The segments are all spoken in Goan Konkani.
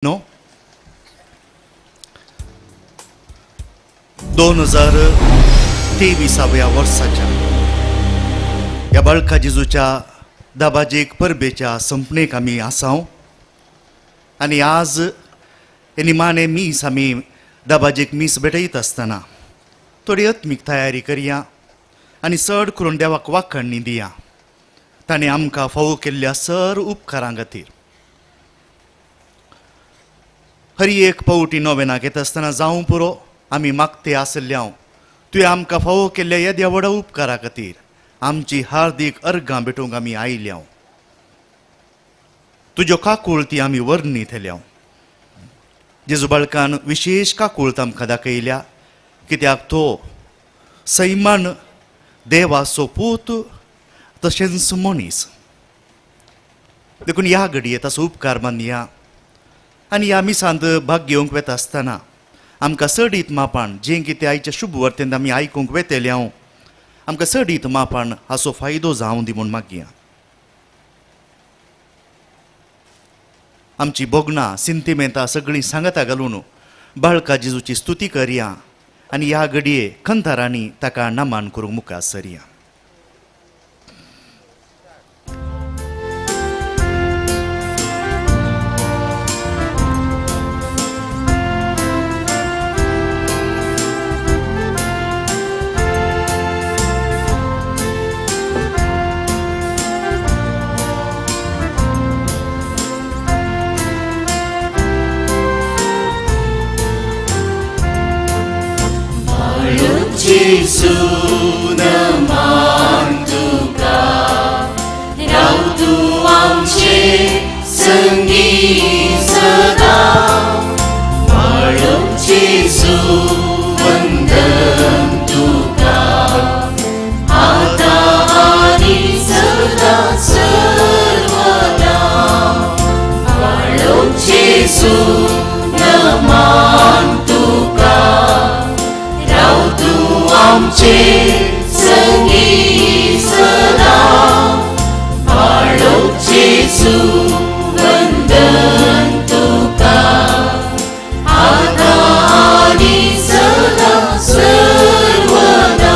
नो 2023व्या वर्साच्या ह्या बाळका जेजूच्या दाबाजेक परबेच्या संपणेक आमी आसाव आनी आज हे निमाणें मीस आमी दाबाजेक मीस भेटयत आसतना थोडी आत्मीक तयारी करया आनी चड करून देवाक वाखणणी दिया ताणें आमकां फावो केल्ल्या सर उपकारां खातीर. हर एक पावटी नोवेनाक येता आसतना जावं पुरो आमी मागते आसल्या हांव तुवें आमकां फावो केल्ल्या येद्या व्हडा उपकारा खातीर आमची हार्दीक अर्गां भेटोवंक आमी आयल्या. तुज्यो काकुळती आमी वर्णितल्या. जेजू बाळकान विशेश काकुळत आमकां दाखयल्या कित्याक तो सैमान देवाचो पूत तशेंच मनीस. देखून ह्या घडये ताचो उपकार मानया आनी ह्या मिसांत भाग घेवंक वेता आसतना आमकां चडीत मापान जें कितें आयच्या शुभ वर्तेंत आमी आयकूंक वेतले हांव आमकां चडीत मापान हाचो फायदो जावं दी म्हूण मागया. आमची भोगणां सिंतिमेंतां सगळीं सांगाता घालून बाळका जेजूची स्तुती करया आनी ह्या घडये खंतारांनी ताका नमन करूंक मुखार सरया. Jesu naman tuka राव तूं आमचे संगी सदा बाळक जेजू वंदन तुका आतां आनी सदां सर्वदा बाळक जेजू नमान तुका राव तूं आमचे संगी सदा बाळक जेजू वंदन तुका आतां आनी सदां सर्वदा.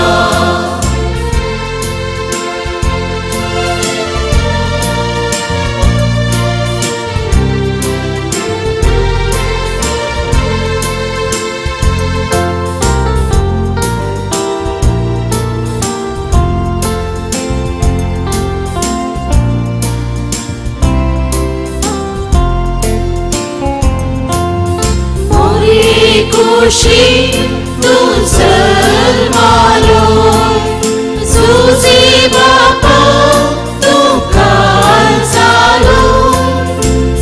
मोरी खुशी तूं जल्मालो जुजी बापा तूं जालो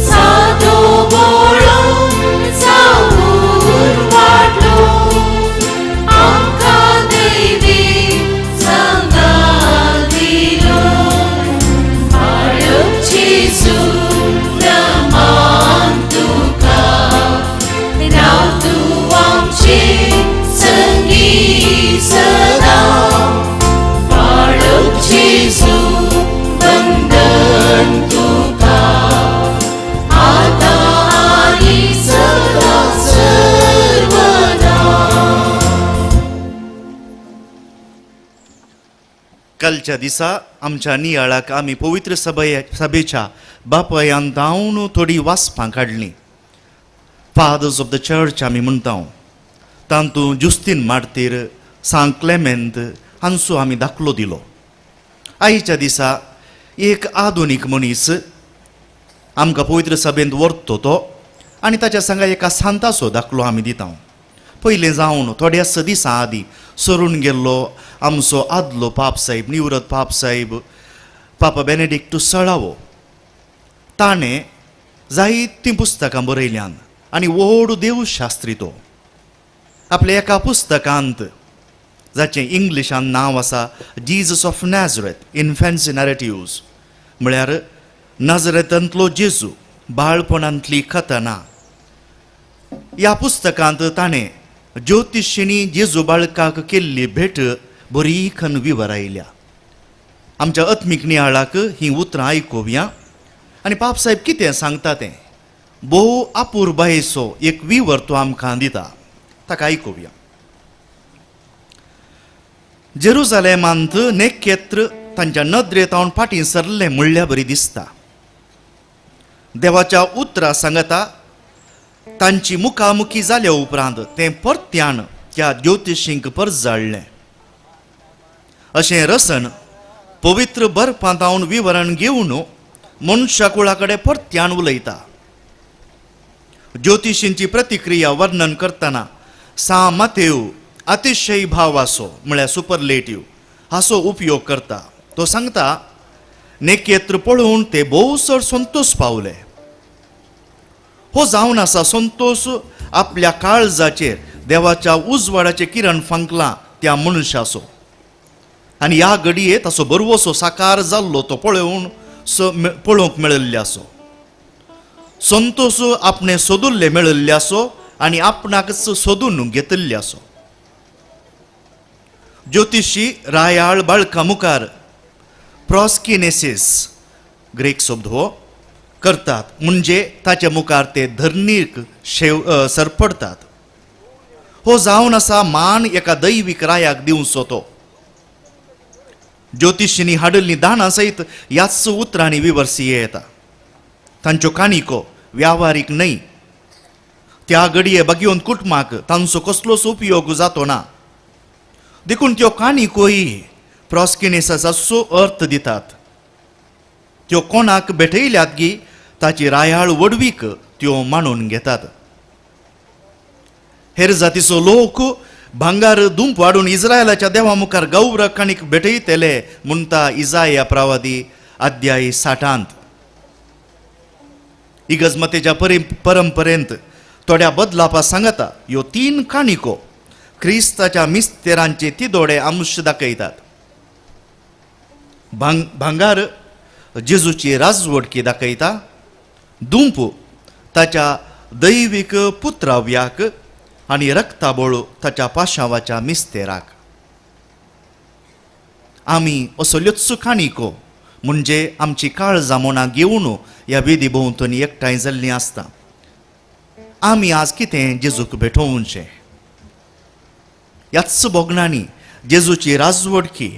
सादो बोळो जावन वाडलो आमकां दैवी सांगात दिलो बाळक जेजू नमान तुका राव तूं आमचे संगी सदा बाळक जेजू वंदन तुका आतां आनी सदां सर्वदा. कालच्या दिसा आमच्या नियाळाक आमी पवित्र सभेच्या बापायान धांवन थोडी वाचपां काडलीं. फादर्स ऑफ the church आमी म्हणटा तांतूं जुस्तीन मार्तीर सांत क्लेमेंत हांचो आमी दाखलो दिलो. आयच्या दिसा एक आधुनीक मनीस आमकां पवित्र सभेंत व्हरतो तो आनी ताच्या सांगा एका सांताचो दाखलो आमी दिता. पयलें जावन थोड्याच दिसां आदीं सरून गेल्लो आमचो आदलो पाप साहेब निवृत्त पाप साहेब पापा बेनेडिक्टू सळावो ताणें जायतीं पुस्तकां बरयल्यान आनी व्हड देवशास्त्री तो आपल्या एका पुस्तकांत जाचें इंग्लिशान नांव आसा जीजस ऑफ नॅजरेथ इन्फेन्सी नॅरेटिव्ज म्हळ्यार नजरेतांतलो जेजू बाळपणांतली कथना. ह्या पुस्तकांत ताणें ज्योतिशिंनी जेजू बाळकाक केल्ली भेट बरी खन विवरायल्या. आमच्या आत्मीक नियाळाक हीं उतरां आयकुया आनी पापसाहेब कितें सांगता तें भोव अपुरबायेचो एक विवर तो आमकां दिता, ताका आयकुया. जेरुजालेमांत नेकेत्र तांच्या नदरेंत फाटीं सरलें म्हणल्या बरी दिसता. देवाच्या उतरा सांगता तांची मुखामुखी जाल्या उपरांत तें परत्यान त्या ज्योतिशींक परजाळ्ळें. अशें रसन पवित्र बरपांत विवरण घेवन मनशा कुळा कडेन परत्यान उलयता. ज्योतिशींची प्रतिक्रिया वर्णन करतना सा मातेव अतिशय भावाचो म्हळ्यार सुपरलेटीव हाचो उपयोग करता. तो सांगता नेकेत्र पळोवन ते भोव चड संतोश पावले. हो जावन आसा संतोश आपल्या काळजाचेर देवाच्या उजवाडाचें किरण फांकलां त्या मनशाचो, आनी ह्या घडये ताचो बरवसो साकार जाल्लो तो पळोवन पळोवंक मेळिल्ले आसो. संतोश आपणे सोदुल्ले मेळिल्ले आसो आनी आपणाकच सोदून घेतिल्ले आसो. ज्योतिशी रायाळ बाळका मुखार प्रॉस्किनेसिस ग्रीक शब्द हो करतात, म्हणजे ताच्या मुखार ते धरणीक शेव सरपडतात. हो जावन आसा मान एका दैवीक रायाक दिवचो तो. ज्योतिशींनी हाडिल्लीं दाणां सयत ह्याच उतरांनी विवर्सी येता. तांच्यो काणिको व्यावहारीक न्हय. त्या घडये बागयोन कुटुंबाक तांचो कसलोच उपयोग जातो ना, देखून त्यो काणिकोय प्रॉस्किनेसाचो अर्थ दितात. त्यो कोणाक भेटयल्यात गी ताची रायाळ वडवीक त्यो मानून घेतात. हेर जातीचो लोक भांगार दुंप वाडून इस्रायलाच्या देवा मुखार गौर काणीक भेटयतले म्हणटा इजाया प्रवादी अध्याय 60. इगजमतेच्या परंपरेंत थोड्या बदलापा सांगता ह्यो तीन काणिको क्रिस्ताच्या मिस्तेरांचे तिदोडे अंश दाखयतात. भांगार जेजूची राजवटकी दाखयता, दुंप ताच्या दैवीक पुत्राव्याक आनी रक्ताबोळ ताच्या पाशावाच्या मिस्तेराक. आमी असल्योच काणिको म्हणजे आमची काळजां मोनां घेवन ह्या वेदी भोंवतणी एकठांय जाल्लीं आसता. आमी आज कितें जेजूक भेटोवचें? ह्याच भोगणांनी जेजूची राजवटकी,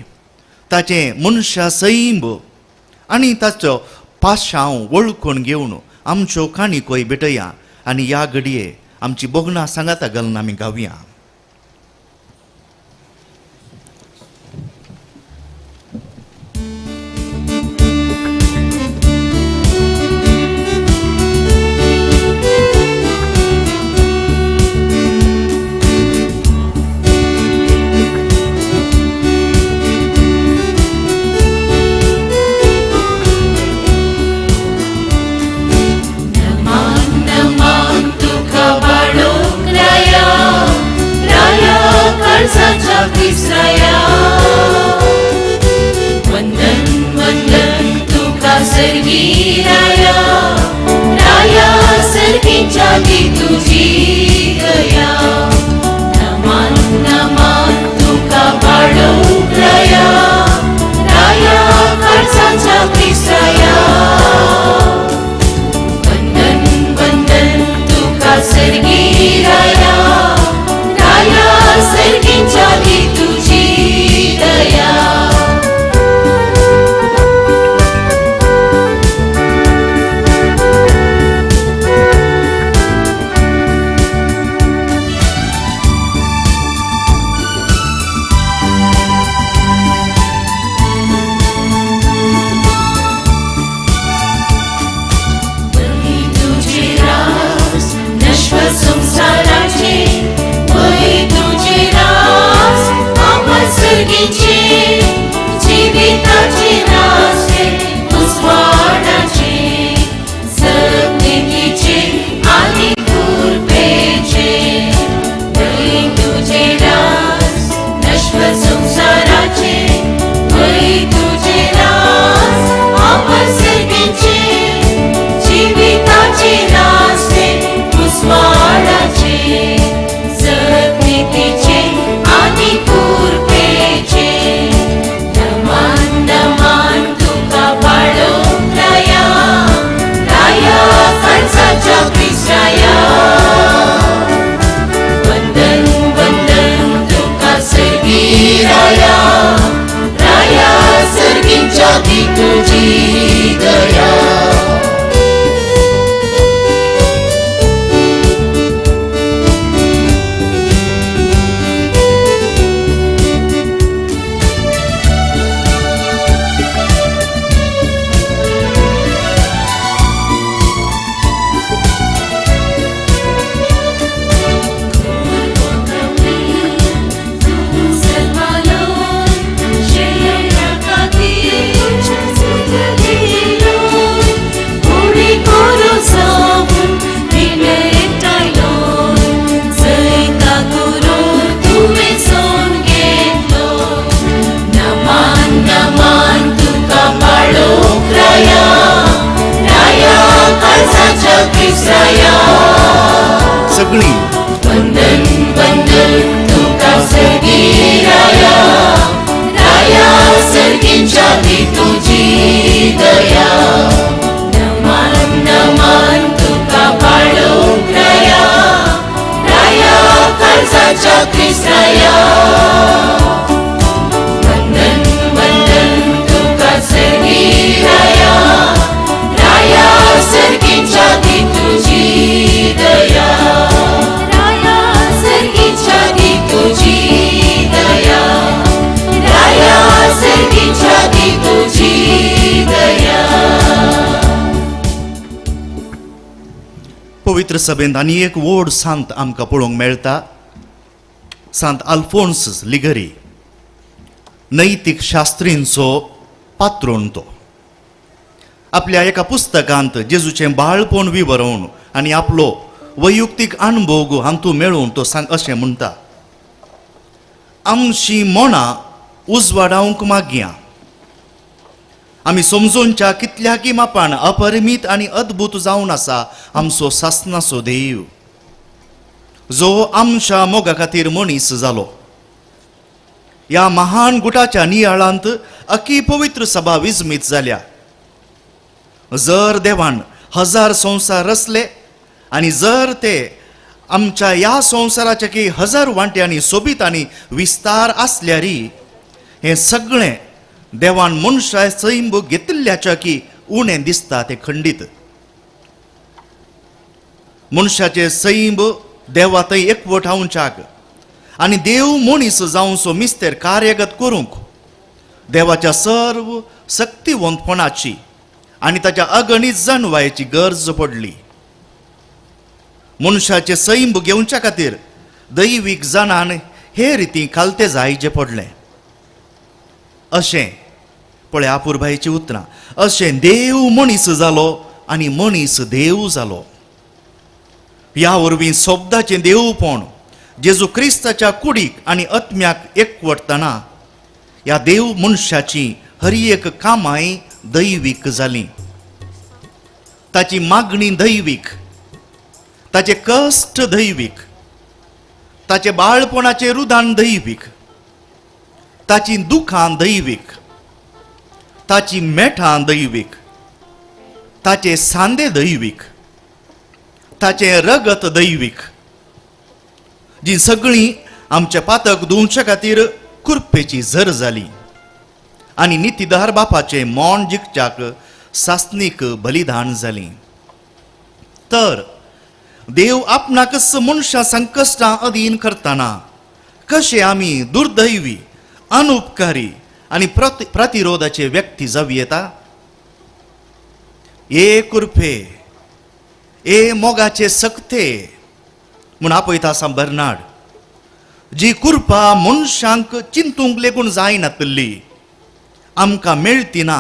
ताचें मनशा सैंब आनी ताचो पाशांव वळखून घेवन आमच्यो काणिकोय भेटया आनी ह्या घडये आमची भोगणां सांगाता घालून आमी गावया. नमान नमान तुका बाळोक राया, सगळीं वंदन वंदन तुका सर्गी राया राया सर्गींच्या दी तुजी दया नमन नमन तुका बाळूक राया राया काळजाच्या क्रिस्ताया वंदन वंदन तुका सर्गी राया राया सर्गींच्या दी तुजी दया राया सर्गींच्या दी तुजी दया राया सर्गींच्या दी तुजी दया. पवित्र सभेंत आनी एक व्हड सांत आमकां पळोवंक मेळटा, सांत आल्फोन्स लिगरी, नैतीक शास्त्रींचो पात्रोण. तो आपल्या एका पुस्तकांत जेजूचें बाळपण विवरोवन आनी आपलो वैयक्तीक अणभोग हातूंत मेळोवन तो सांग अशें म्हणटा, आमची मनां उजवाडावंक मागया, आमी समजोनच्या कितल्याकी मापान अपरिमीत आनी अद्भूत जावन आसा आमचो सासनाचो देव, जो आमच्या मोगा खातीर मनीस जालो. ह्या महान गुटाच्या नियाळांत अकी पवित्र सभा विजमीत जाल्या. जर देवान हजार संवसार रचले आनी जर ते आमच्या ह्या संवसाराच्या की हजार वांट्यांनी सोबीत आनी विस्तार आसल्यारी हें सगळें देवान मनशा सैंब घेतिल्ल्याच्या की उणें दिसता तें खंडीत. मनशाचें सैंब देवा थंय एकवटावच्याक आनी देव मनीस जावचो मिस्तेर कार्यगत करूंक देवाच्या सर्व शक्तिवंतपणाची आनी ताच्या अगणीत जाणवायेची गरज पडली. मनशाचें सैंब घेवच्या खातीर दैवीक जाणान हे रिती खालते जायचे पडलें. अशें पळय आपुरबायेचीं उतरां, अशें देव मनीस जालो आनी मनीस देव जालो. ह्या वरवीं शब्दाचें देवपण जेजू क्रिस्ताच्या कुडीक आनी आत्म्याक एकवटतना ह्या देव मनशाची हर एक कामाय दैवीक जाली. ताची मागणी दैवीक, ताचे कश्ट दैवीक, ताचे बाळपणाचें रुदान दैवीक, ताची दुखां दैवीक, ताची मेठां दैवीक, ताचे सांदे दैवीक, ताचें रगत दैवीक, जी सगळीं आमच्या पातक धुवचे खातीर कुरपेची झर जाली आनी नितीदार बापाचें मौन जिखच्याक सासणीक बलिदान जाली. तर देव आपणाकच मनशां संकश्टां अधीन करतना कशें आमी दुर्दैवी, अनुपकारी आनी प्रतिरोधाचे व्यक्ती जावं येता? ए कुरपे, ए मोगाचे सक्ते म्हूण आपयता आसा बर्नाड, जी कुरपा मनशांक चिंतूंक लेगून जायनातल्ली आमकां मेळटी ना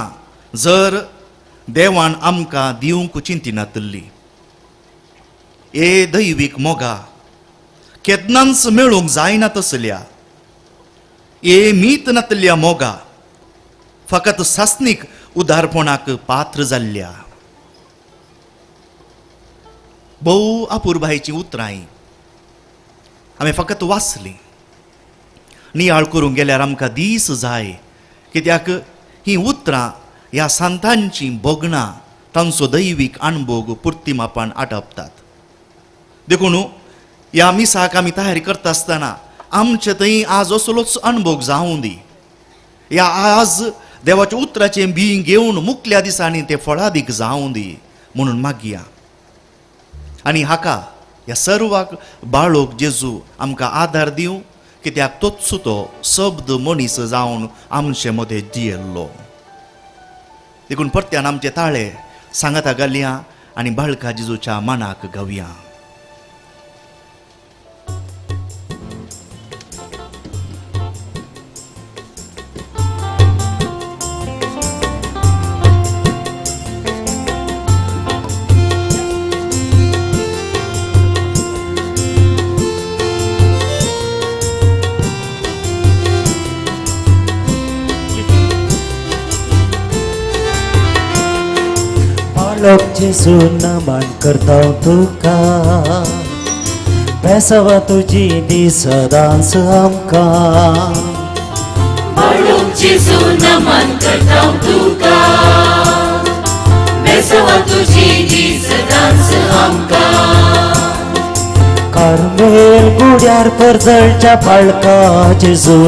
जर देवान आमकां दिवंक चिंतिनातल्ली. ए दैवीक मोगा केन्नाच मेळूंक जायना तसल्या, ए मीत नातल्या मोगा फकत सासणीक उदारपणाक पात्र जाल्ल्या. भोव अपुरबायेचीं उतरां हीं हांवें फकत वाचलीं. नियाळ करूंक गेल्यार आमकां दीस जाय, कित्याक हीं उतरां ह्या सांतांचीं भोगणां तांचो दैवीक अणभोग पुर्ती मापान आटपतात. देखून ह्या मिसाक आमी तयारी करता आसतना आमचे थंय आज असलोच अणभोग जावं दी. ह्या आज देवाच्या उतराचें बीं घेवन मुखल्या दिसांनी तें फळादीक जावं दी म्हणून मागया. आनी हाका ह्या सर्वाक बाळोक जेजू आमकां आदार दिवं, कित्याक तोच तो शब्द मनीस जावन आमचे मदें जियेल्लो. देखून परत्यान आमचे ताळे सांगाता घालया आनी बाळका जेजूच्या मनाक गावया. बाळक जेजू नमन करता तुका, बेसावा तुजी दी सदांच आमकां. बाळूक जेजू नमन करता तुका, बेसावा तुजी दी सदांच आमकां. कार्मेल गुड्यार परजळच्या बाळका जेजू,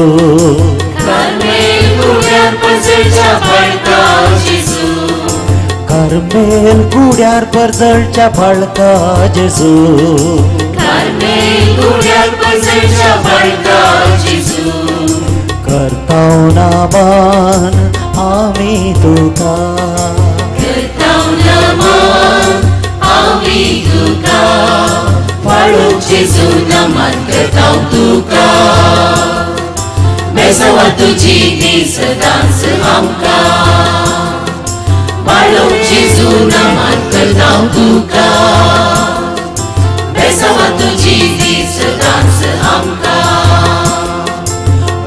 कार्मेल गुड्यार परजळच्या बाळका जेजू, कार्मेल गुड्यार परजळच्या बाळका जेजू, कार्मेल गुड्यार परजळच्या बाळका जेजू. करताव नामान आमी तुका, करताव नमन आमी तुका, बाळूक जेजू नमन करताव तुका, बेसावा तुजी दी सदांच आमकां. बाळूक जेजू नमन करताव तुका, बेसावा तुजी दी सदांच आमकां.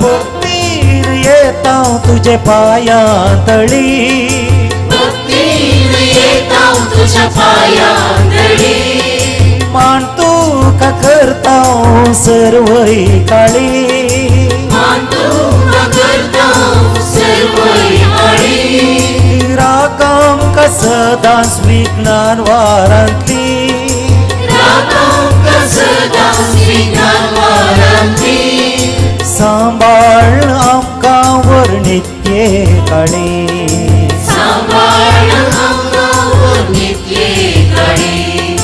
भक्तीन येताव तुजे पांयां तळी, भक्तीन येताव तुज्या पांयां तळी, मान तुका करताव सर्वय काळी, मान तुका करताव सर्वय काळी, रागांक सदांच विज्ञान वारांतली, रागांक सदांच विज्ञान वारांतली, सांबाळ आमकां वर्णित्ये काळी, सांबाळ आमकां वर्णित्ये काळी.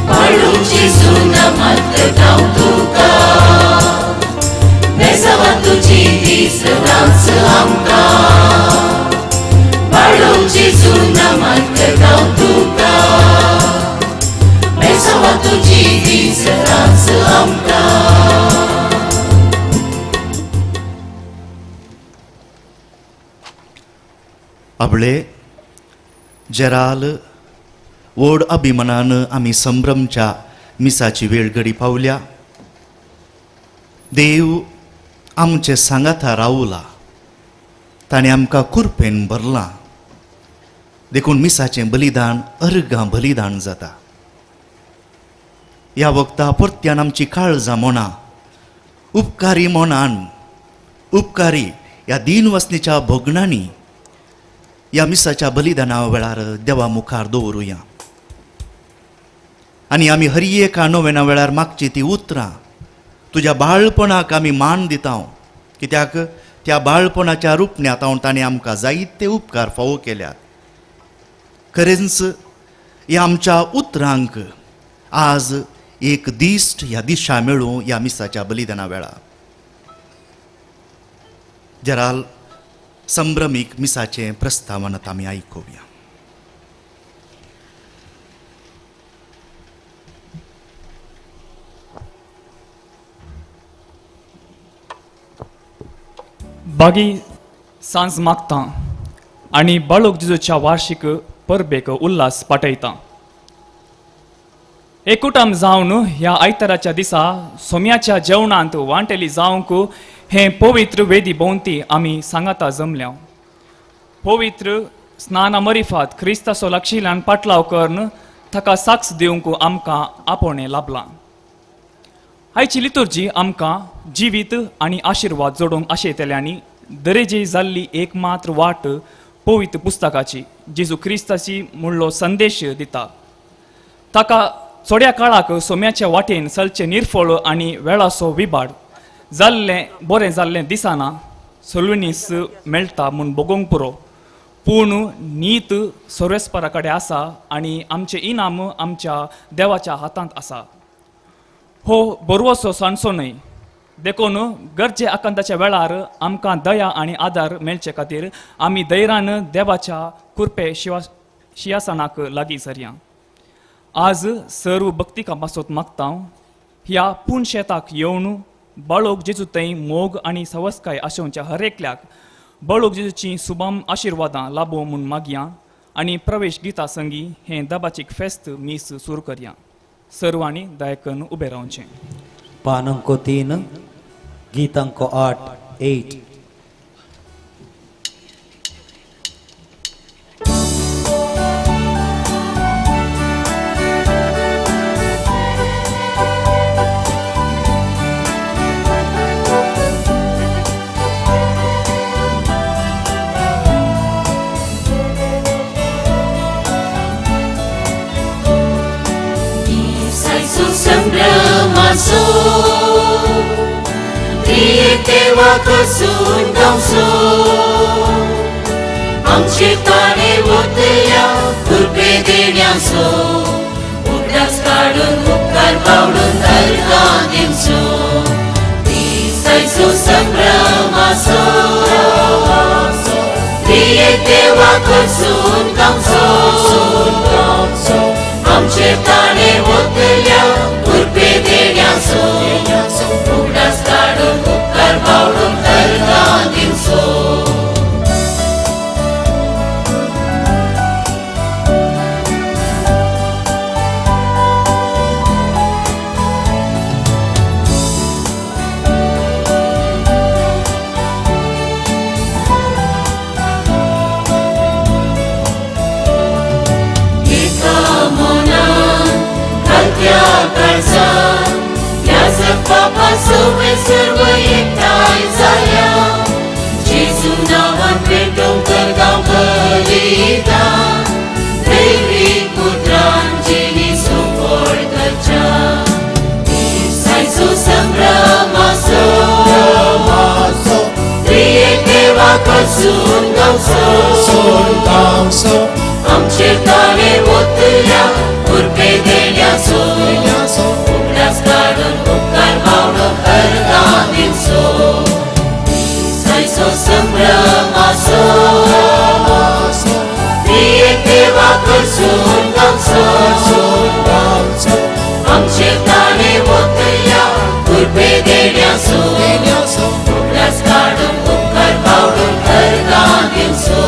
बाळूक जेजू नमन करताव तुका, बेसावा तुजी दी सदांच आमकां. बाळूक जेजू नमन करताव तुका, बेसावा तुजी दी सदांच आमकां. आपले जेराल व्हड अभिमानान आमी संभ्रमच्या मिसाची वेळ घडी पावल्या. देव आमचे सांगाता रावला, ताणें आमकां कुरपेन भरलां, देखून मिसाचें बलिदान अर्गां बलिदान जाता. ह्या वखदा परत्यान आमची काळजां मोना उपकारी मोनान उपकारी ह्या दीनवसनीच्या भोगणांनी ह्या मिसाच्या बलिदाना वेळार देवा मुखार दवरुया. आनी आमी हर एका नोवेना वेळार मागची ती उतरां तुज्या बाळपणाक आमी मान दिता, कित्याक त्या बाळपणाच्या रुपण्यांत ताणें आमकां जायते उपकार फावो केल्यात. खरेंच ह्या आमच्या उतरांक आज एक दिश्ट ह्या दिशा मेळूं ह्या मिसाच्या बलिदाना वेळार. जराल संभ्रमीक मिसाचें प्रस्तावन आमी आयकुया. बागी सांज मागता आनी बाळूक जेजूच्या वार्षिक परबेक उल्हास पाठयता. एकूटाम जावन ह्या आयताराच्या दिसा सोम्याच्या जेवणांत वांटेली जावंक हें पवित्र वेदी भोंवती आमी सांगाता जमल्या. पवित्र स्नाना मरिफात क्रिस्ताचो लागशिल्ल्यान पाटलाव करून ताका साक्ष दिवंक आमकां आपोवणें लाभलां. आयची लितुर्जी आमकां जिवीत आनी आशिर्वाद जोडूंक आशयतल्यांनी दरेजी जाल्ली एक मात्र वाट पवित्र पुस्तकाची जेजू क्रिस्ताची म्हणलो संदेश दिता. ताका थोड्या काळाक सोम्याच्या वाटेन चलचें निर्फळ आनी वेळाचो विबाड जाल्लें बरें जाल्लें दिसना सलुनीस मेळटा म्हूण भोगोवंक पुरो, पूण नीत सर्वेस्परा कडेन आसा आनी आमचें इनाम आमच्या देवाच्या हातांत आसा. हो बरवसो सांडचो न्हय, देखून गरजे आकांताच्या वेळार आमकां दया आनी आदार मेळचे खातीर आमी धैर्यान देवाच्या कुरपे शिंवासनाक लागीं सरया. आज सर्व भक्तिका पासत मागता ह्या पूण शेताक येवन बाळोक जेजू थंय मोग आनी सवस्काय आशोवच्या हर एकल्याक बाळोक जेजूची सुबाम आशिर्वादां लाबो म्हूण मागया आनी प्रवेश गीता संगी हें दबाचीक फेस्त मीस सुरू करया. सर्वांनी दायकन उबें रावचें. पान अंक 3, गीत अंक 8, 8. संभ्रमासो त्रियेक देवाक सून गावचो आमचे ताणे वतल्या कृपे देण्याचो उगडास काडून उपकार पावडून अर्गां दिवचो दिसायचो संभ्रमासो त्रियेक देवाक सून गावचो आमचे ताणे वतल्या कृपे देण्याचो उगडास काडून उपकार पावडून अर्गां दिवचो. एका मनान घालत्या काळजान ह्या जगपापा सवे सर्व एकठांय जाल्या जेजू नांवान पेटोवंक करगांव बलिदान दैवीक उतरान जिणी सुफळ करच्या दिसायचो संभ्रमासो त्रियेक देवाक सून गावचो आमचे ताणे वतल्या कृपे देण्याचो उगडास काडून उपकार पावडून अर्गां दिवचो दिसायचो संभ्रमासो त्रियेक देवाक सून गावचो आमचे ताणे वतल्या कृपे देण्याचो उगडास काडून उपकार पावडून अर्गां दिवचो.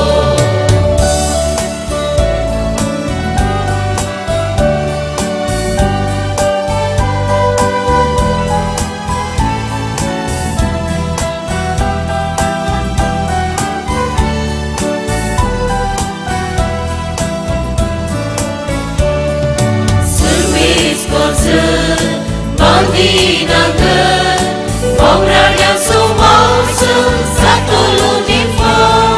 सुरवेस कोजर बांदीनगर वावराड्याचो मांस जातलो निफळ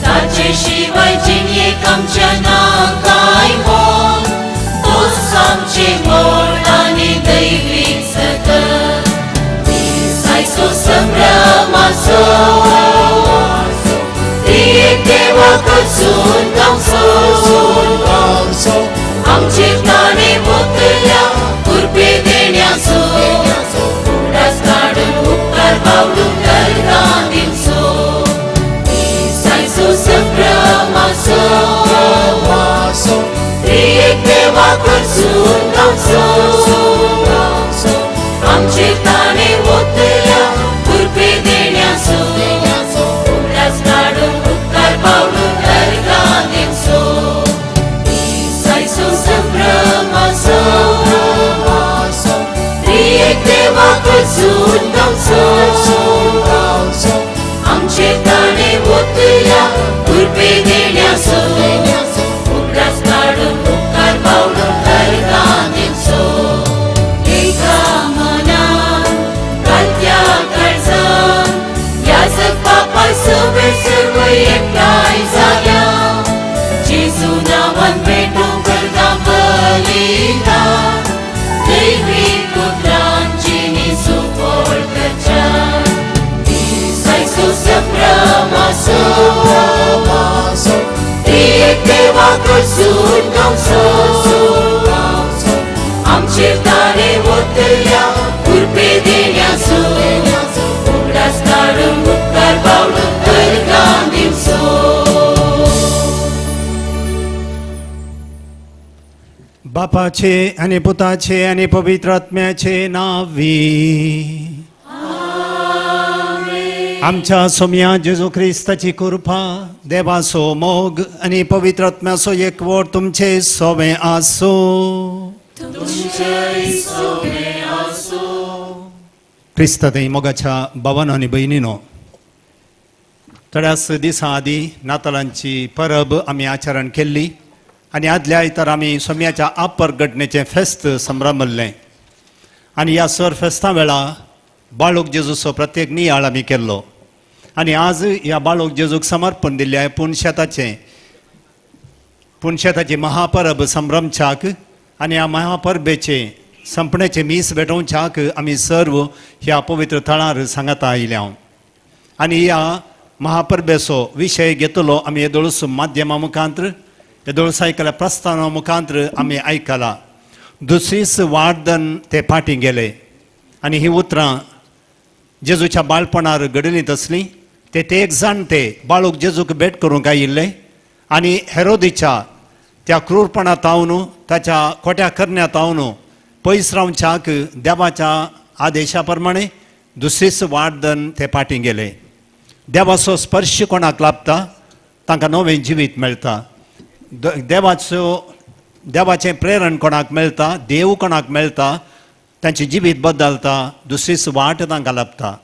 ताचे शिवाय जिणेक आमच्या ना कांय मोल तोच आमचें मोल आनी दैवीक सकल दिसायचो संभ्रमाचो त्रियेक देवाक सून गावचो आमचे ताणे वतल्या कृपे देण्याचो उगडास काडून उपकार पावडून अर्गां दिवचो दिसायचो संभ्रमाचो त्रियेक देवाक सून गावचो आमचे ताणे वतल्या कृपे देण्याचो उगडास काडून उपकार पावडून अर्गां दिवचो दिसायचो संभ्रमाचो त्रियेक देवाक सून गावचो आमचे ताणे वतल्या कृपे देण्याचो उगडास काडून उपकार पावडून अर्गां दिवचो. एका मनान घालत्या काळजान ह्या जगपापा सवे सर्व एकठांय जाल्या जेजू नांवान पेटोवंक करता बलिदान दैवीक उतरान जिणी सुफळ करच्या दिसायचो संभ्रमाचो त्रियेक देवाक सून गावचो आमचे ताणे वतल्या कृपे देण्याचो उगडास काडून उपकार पावडून अर्गां दिवचो. बापाचे आनी पुताचे आनी पवित्र आत्म्याचे नांवी आमच्या सोम्या जेजू क्रिस्ताची कृपा देवाचो मोग आनी पवित्र आत्म्याचो एकवट तुमचे सोवे आसूं. क्रिस्ता थंय मोगाच्या भावानो आनी भयणीनो, थोड्याच दिसां आदीं नातालांची परब आमी आचरण केल्ली आनी आदल्या आयतार आमी सोम्याच्या आपर घडणेचें फेस्त संभ्रमल्लें आनी ह्या सर फेस्ता वेळा बाळूक जेजूचो प्रत्येक नियाळ आमी केल्लो आनी आज ह्या बाळूक जेजूक समर्पण दिल्लें पूण शेताचें पूण शेताची महापरब संभ्रमच्याक आनी ह्या महापरबेचें संपण्याचें मीस भेटोवच्याक आमी सर्व ह्या पवित्र थळार सांगाता आयल्या. आनी ह्या महापरबेचो विशय घेतलो आमी येदोळूस माध्यमा मुखांत्र, येदोळूस आयकल्या प्रस्तावा मुखांत्र आमी आयकला. दुसरीच वार्दन ते फाटीं गेले आनी ही उतरां जेजूच्या बाळपणार घडलीं तसलीं. ते ते एक जाणटे बाळूक जेजूक भेट करूंक आयिल्ले आनी हेरोदीच्या त्या क्रूरपणात तावन, ताच्या खोट्या करण्या तावन पयस रावच्याक देवाच्या आदेशा प्रमाणे दुसरीच वार्दन ते फाटीं गेले. देवाचो स्पर्श कोणाक लाभता तांकां नवें जिवीत मेळटा. देवाचो देवाचें प्रेरण कोणाक मेळटा, देव कोणाक मेळटा, तांचें जिवीत बदलता, दुसरीच वाट तांकां लाभता.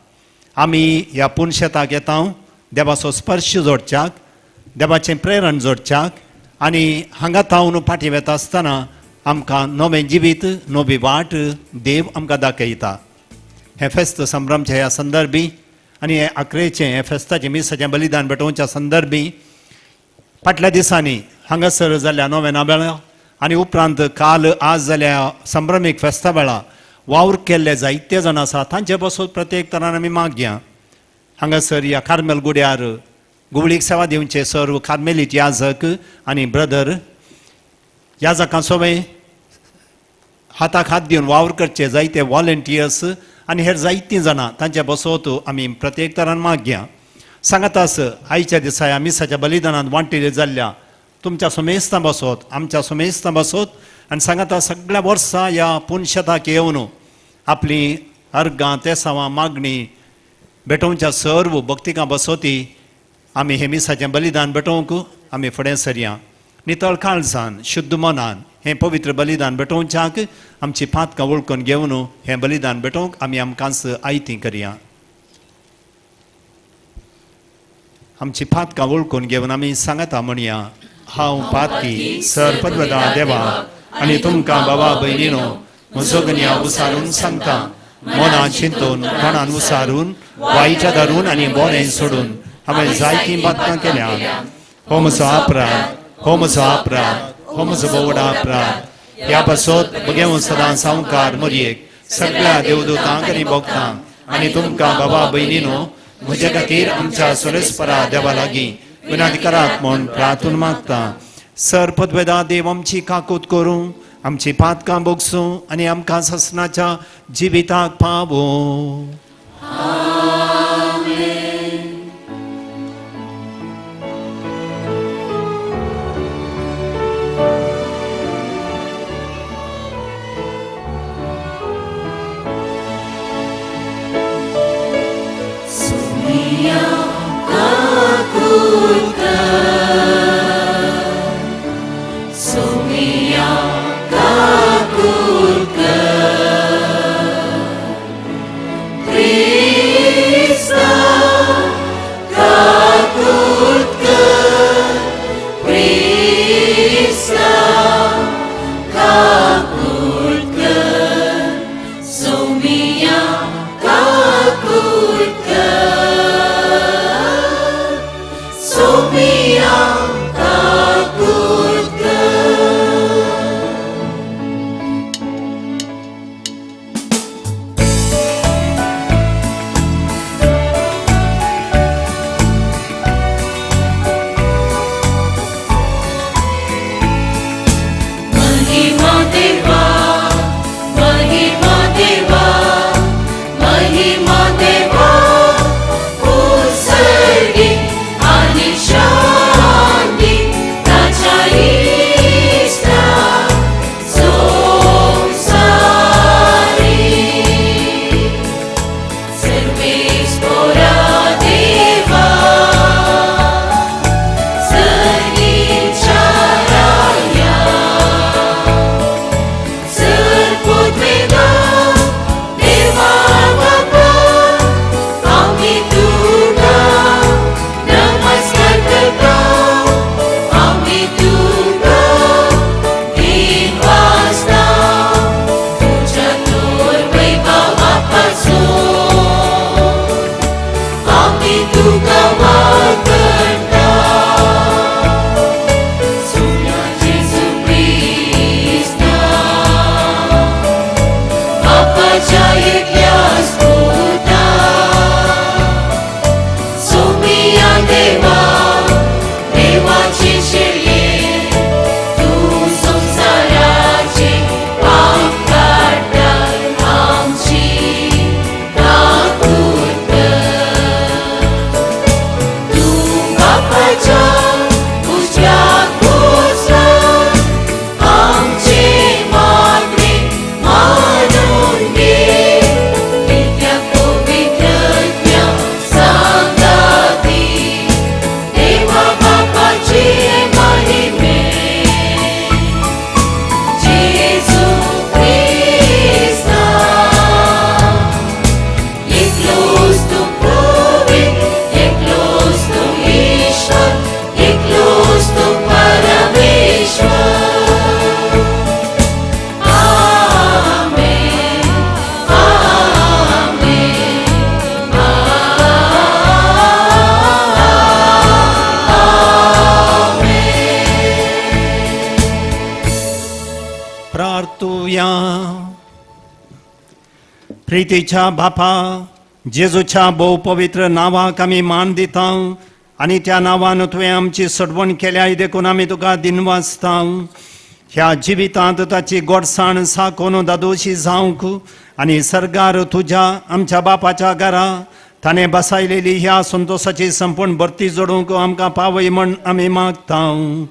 आमी ह्या पुनशेताक येता देवाचो स्पर्श जोडच्याक, देवाचें प्रेरण जोडच्याक आनी हांगा तावन फाटीं वेता आसतना आमकां नवें जिवीत, नवी वाट देव आमकां दाखयता. हें फेस्त संभ्रमच्या ह्या संदर्भी आनी हें आकरेचें हें फेस्ताचें मिसाचें बलिदान भेटोवच्या संदर्भी फाटल्या दिसांनी हांगासर जाल्ल्या नोवेना वेळा आनी उपरांत काल आज जाल्या संभ्रमीक फेस्ता वेळा वावर केल्ले जायते जाण आसा तांचे पासून प्रत्येक तरान आमी मागया. हांगासर ह्या कार्मेल गुड्यार गुवळीक सेवा दिवचे सर्व कार्मेलीत याजक आनी ब्रदर याजकां सोबें हाताक हात दिवन वावर करचे जायते वॉलंटियर्स आनी हेर जायतीं जाणां तांचे बसोत आमी प्रत्येक तरान मागया. सांगातास आयच्या दिसा ह्या मिसाच्या बलिदानांत वांटिल्ले जाल्ल्या तुमच्या सुमेस्तां बसोत, आमच्या सुमेस्तां बसोत आनी सांगाता सगळ्या वर्सा ह्या पुनशताक येवन आपली अर्गां तेसावां मागणी भेटोवच्या सर्व भक्तिकां बसोती आमी हे मिसाचें बलिदान भेटोवंक आमी फुडें सरया. नितळ काळजान शुद्ध मनान हें पवित्र बलिदान भेटोवच्याक आमची पातकां वळखून घेवन हें बलिदान भेटोवंक आमी आमकांच आयती करया. आमची पातकां वळखून घेवन आमी सांगता म्हणया, हांव पातकी सर पद्मदा देवा आनी तुमकां बाबा भयणीनो म्हजो गन्या उसारून सांगता, मनान चिंतून कोणान उसारून वायच्या धरून आनी बरें सोडून हांवें जायतीं पातकां केल्या. हो म्हजो अपराध, हो म्हजो अपराध, हो म्हजो बोवडा अपराध. ह्या पासत बगेवन सदां सावकार मोरयेक सगळ्या देवदूतांक आनी भक्तांक आनी तुमकां बाबा भयणीनो म्हज्या खातीर आमच्या सुरेस्परा देवा लागीं विनंती करात म्हूण प्रार्थून मागता. सर पदवेदा देव आमची काकूत करूं, आमची पातकां भोगसूं आनी आमकां ससनाच्या जिविताक पावूं. Sir, put me down, Deva Baba. प्रितीच्या बापा जेजूच्या भोव पवित्र नांवाक आमी मान दिता आनी त्या नांवान तुवें आमची सडवण केल्या देखून आमी तुका दिनवासता. ह्या जिवितांत ताची गोडसाण साकोन दादोशी जावंक आनी सर्गार तुज्या आमच्या बापाच्या घरा ताणें बसायलेली ह्या संतोशाची संपूर्ण भरती जोडूंक आमकां पावय म्हण आमी मागता.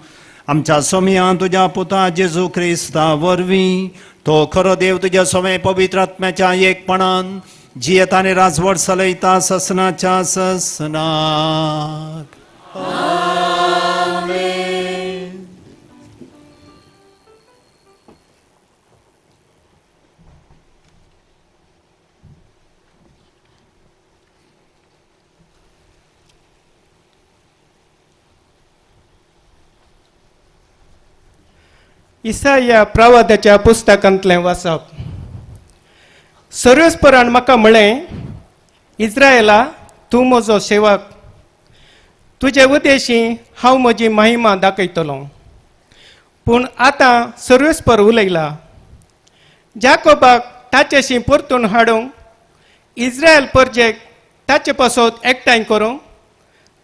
आमच्या सोमया तुज्या पुता जेजू क्रिस्ता वरवीं तो खरो देव तुज्या सोमे पवित्र आत्म्याच्या एकपणान जियेता आनी राजवट चलयता ससनाच्या ससनाक. इसाया प्रवादाच्या पुस्तकांतलें वाचप. सर्वेस्परान म्हाका म्हळें, इज्रायला तूं म्हजो सेवक, तुजे उदेशी हांव म्हजी महिमा दाखयतलो. पूण आतां सर्वेस्पर उलयला, जाकोबाक ताचेशी परतून हाडूंक, इज्रायल परजेक ताचे पासत एकठांय करूंक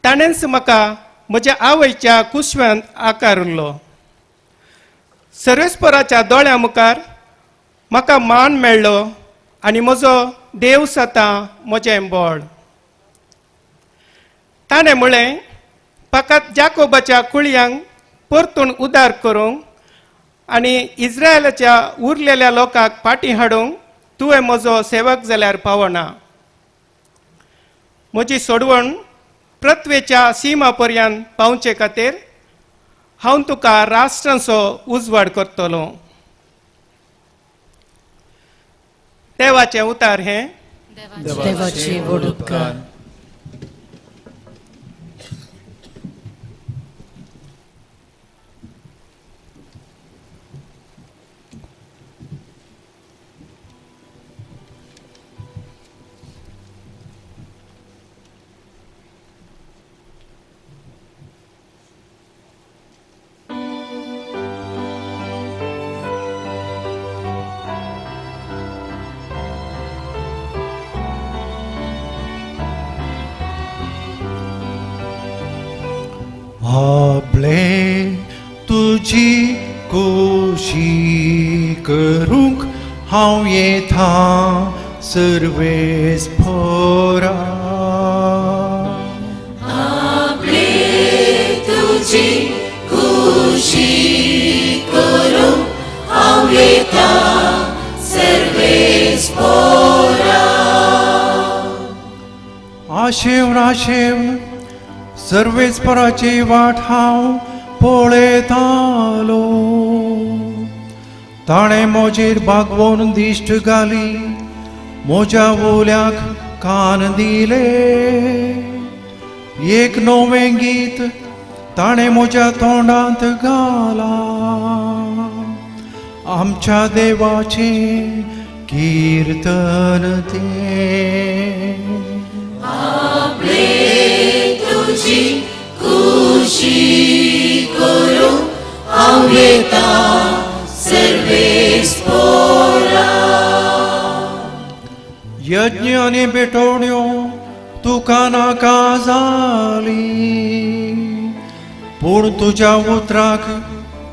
ताणेंच म्हाका म्हज्या आवयच्या कुसव्यांत आकारिल्लो. सर्वेस्पराच्या दोळ्या मुखार म्हाका मान मेळ्ळो आनी म्हजो देव सतां म्हजें बळ. ताणें म्हळें, फकत जाकोबाच्या कुळयांक परतून उदार करूंक आनी इज्रायलाच्या उरलेल्या लोकांक फाटीं हाडूंक तुवें म्हजो सेवक जाल्यार पावना. म्हजी सोडवण पृथ्वेच्या सीमा पर्यंत पावचे खातीर हांव तुका राष्ट्रांचो उजवाड करतलो. देवाचें उतार हें. देवाचे व्हड उपकार. आपले तुजी कोशी करूंक हांव येता सर्वेस्परा. आपले तुजी कोशी करूंक हांव येता सर्वेस्परा. आशेवन आशेवन सर्वेस्पराची वाट हांव पळयतालो. ताणें म्हजेर बागवोन दिश्ट घाली, म्हज्या उल्याक कान दिले. एक नवें गीत ताणें म्हज्या तोंडांत घालां, आमच्या देवाचें कीर्तन तें. आपले तुजी खुशी करूंक हांव येता सर्वेस्परा. यज्ञ आनी भेटवण्यो तुका नाका जाली, पूण तुज्या उतराक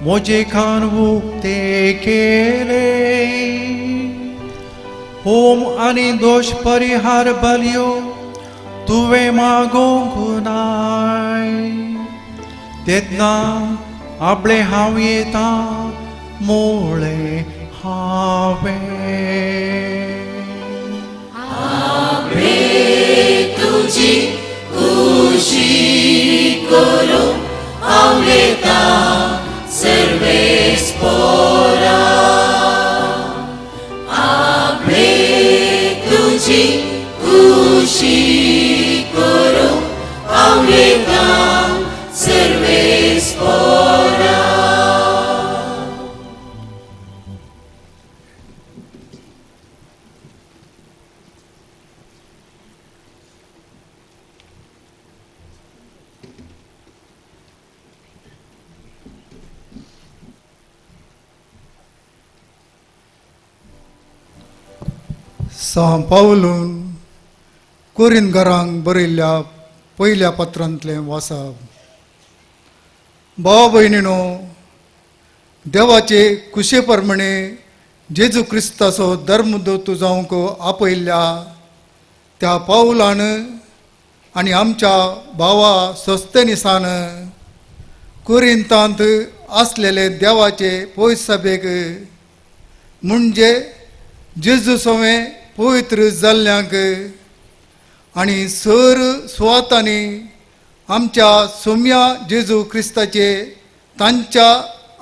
म्हजे कान उक्ते केले. होम आनी दोश परिहार बलयो तुवें मागोवंक नाय. तेन्ना आपले हांव येता मोळे हांवें. आपले तुजी खुशी करूंक हांव येता सर्वेस्परा. आपले तुजी खुशी करूंक हांव येता सर्वेस्परा. सां पावलून कोरिनगरांक बरयल्ल्या पयल्या पत्रांतलें वाचप. भाव भयणीनो, देवाचे कुशे प्रमाणे जेजू क्रिस्ताचो धर्मदूत जावंक आपयल्ल्या त्या पावलान आनी आमच्या भावा सोस्तेनिसान कोरिंतांत आसलेले देवाचे पयस सभेक म्हणजे जेजू सवें पवित्र जाल्ल्यांक आनी सर सुवातांनी आमच्या सोम्या जेजू क्रिस्ताचे तांच्या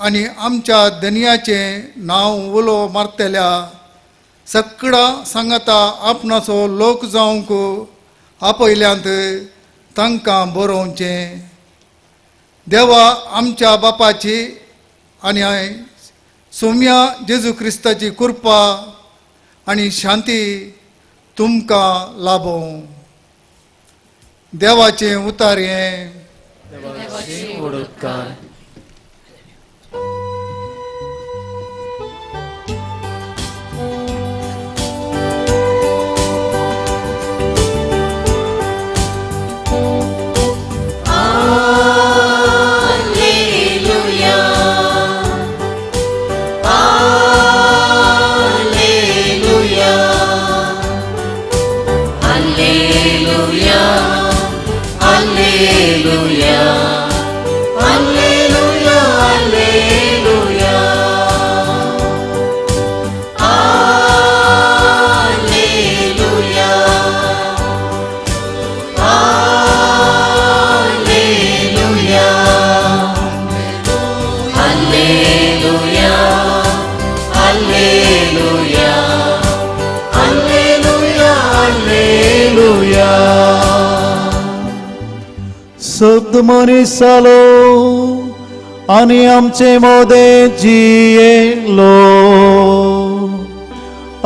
आनी आमच्या धनयाचें नांव उलो मारतल्या सगळा सांगाता आपणाचो लोक जावंक आपयल्यांत तांकां बरोवचें. देवा आमच्या बापाची आनी सोम्या जेजू क्रिस्ताची कृपा आनी शांती तुमकां लाभों. देवाचें उतार हें. Alleluia, Alleluia, Alleluia, Alleluia, Alleluia, Alleluia, Alleluia, Alleluia, Alleluia, Alleluia, Alleluia, Alleluia. सद मनीस जालो आनी आमचे मोदें जियेलो.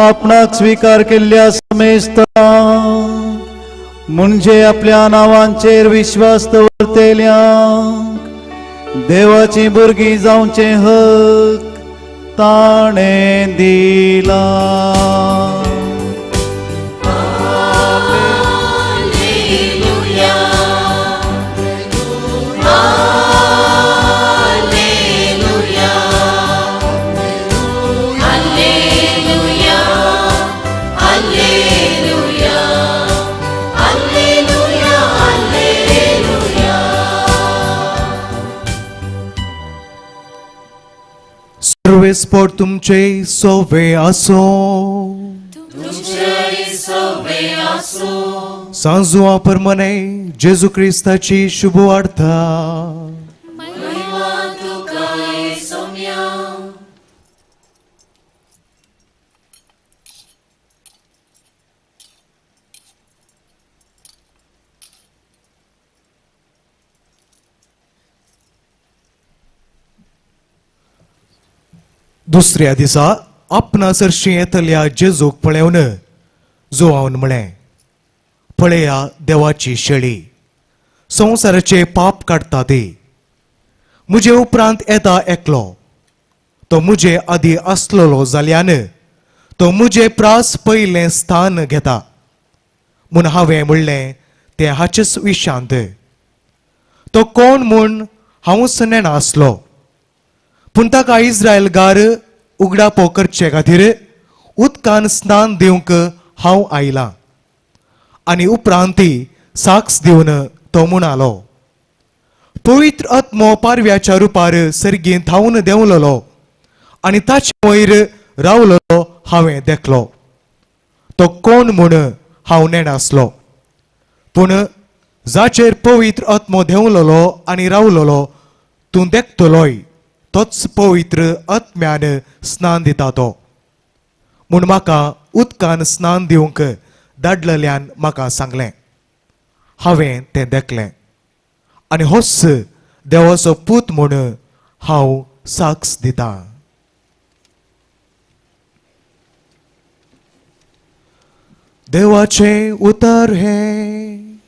आपणाक स्विकार केल्ल्या समेस्तांक म्हणजे आपल्या नांवांचेर विश्वास दवरतेल्यांक देवाचीं भुरगीं जावचें हक ताणें दिला. Alleluia, Alleluia, Alleluia, Alleluia, Alleluia, Alleluia. सर्वेस्पोर तुमचे सोवे आसो. सांजुआ परमने जेजू क्रिस्ताची शुभ वार्ता. महिमा तुकाय सोम्या. दुसऱ्या दिसा आपणा सरशी येतल्या जेजूक पळेवन जुवावन म्हळें, पळया देवाची शेळी, संवसाराचे पाप काडटा ती. म्हजे उपरांत येता एकलो, तो म्हजे आदी आसलेलो जाल्यान तो म्हजे प्रास पयलें स्थान घेता. म्हूण हांवें म्हणलें तें हाचेच विशांत. तो कोण म्हूण हांवूच नेणा आसलो, पूण ताका इस्रायलगार उगडापो करचे खातीर उदकान स्नान दिवंक हांव आयलां. आनी उपरांत ती साक्ष दिवन तो म्हणालो, पवित्र आत्मो पारव्याच्या रुपार सर्गीन धांवन देंवलोलो आनी ताचे वयर रावलोलो हांवें देखलो. तो कोण म्हूण हांव नेणासलो, पूण जाचेर पवित्र आत्मो देंवलोलो आनी रावलोलो तूं देखतलोय तोच पवित्र आत्म्यान स्नान दिता तो. म्हूण म्हाका उदकान स्नान दिवंक धाडलेल्यान म्हाका सांगलें. हांवें तें देखलें आनी होच देवाचो पूत म्हूण हांव साक्ष दितां. देवाचें उतर हें.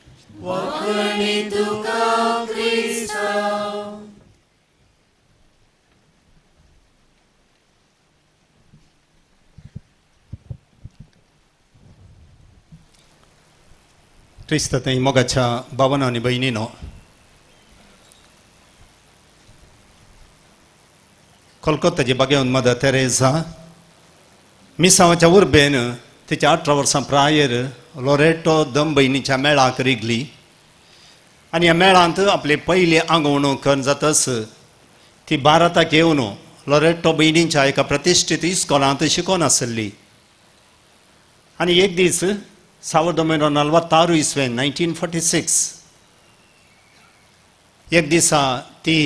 वाखणी तुका क्रिस्ता. क्रिस्त थंय मोगाच्या भावानो आनी भयणीनो, कोलकोताची बागेवन मदर तेरेझा मिसांवाच्या उर्बेन तिच्या 18 वर्सां प्रायेर लोरेटो दम भयणीच्या मेळाक रिगली आनी ह्या मेळांत आपली पयली आंगवणूक करून जातच ती भारताक येवन लोरेटो भयणींच्या एका प्रतिश्ठीत इस्कोलांत शिकोवन आसली. आनी एक दीस सावर दोमेनो 46 इसवेन 1946 एक दिसा ती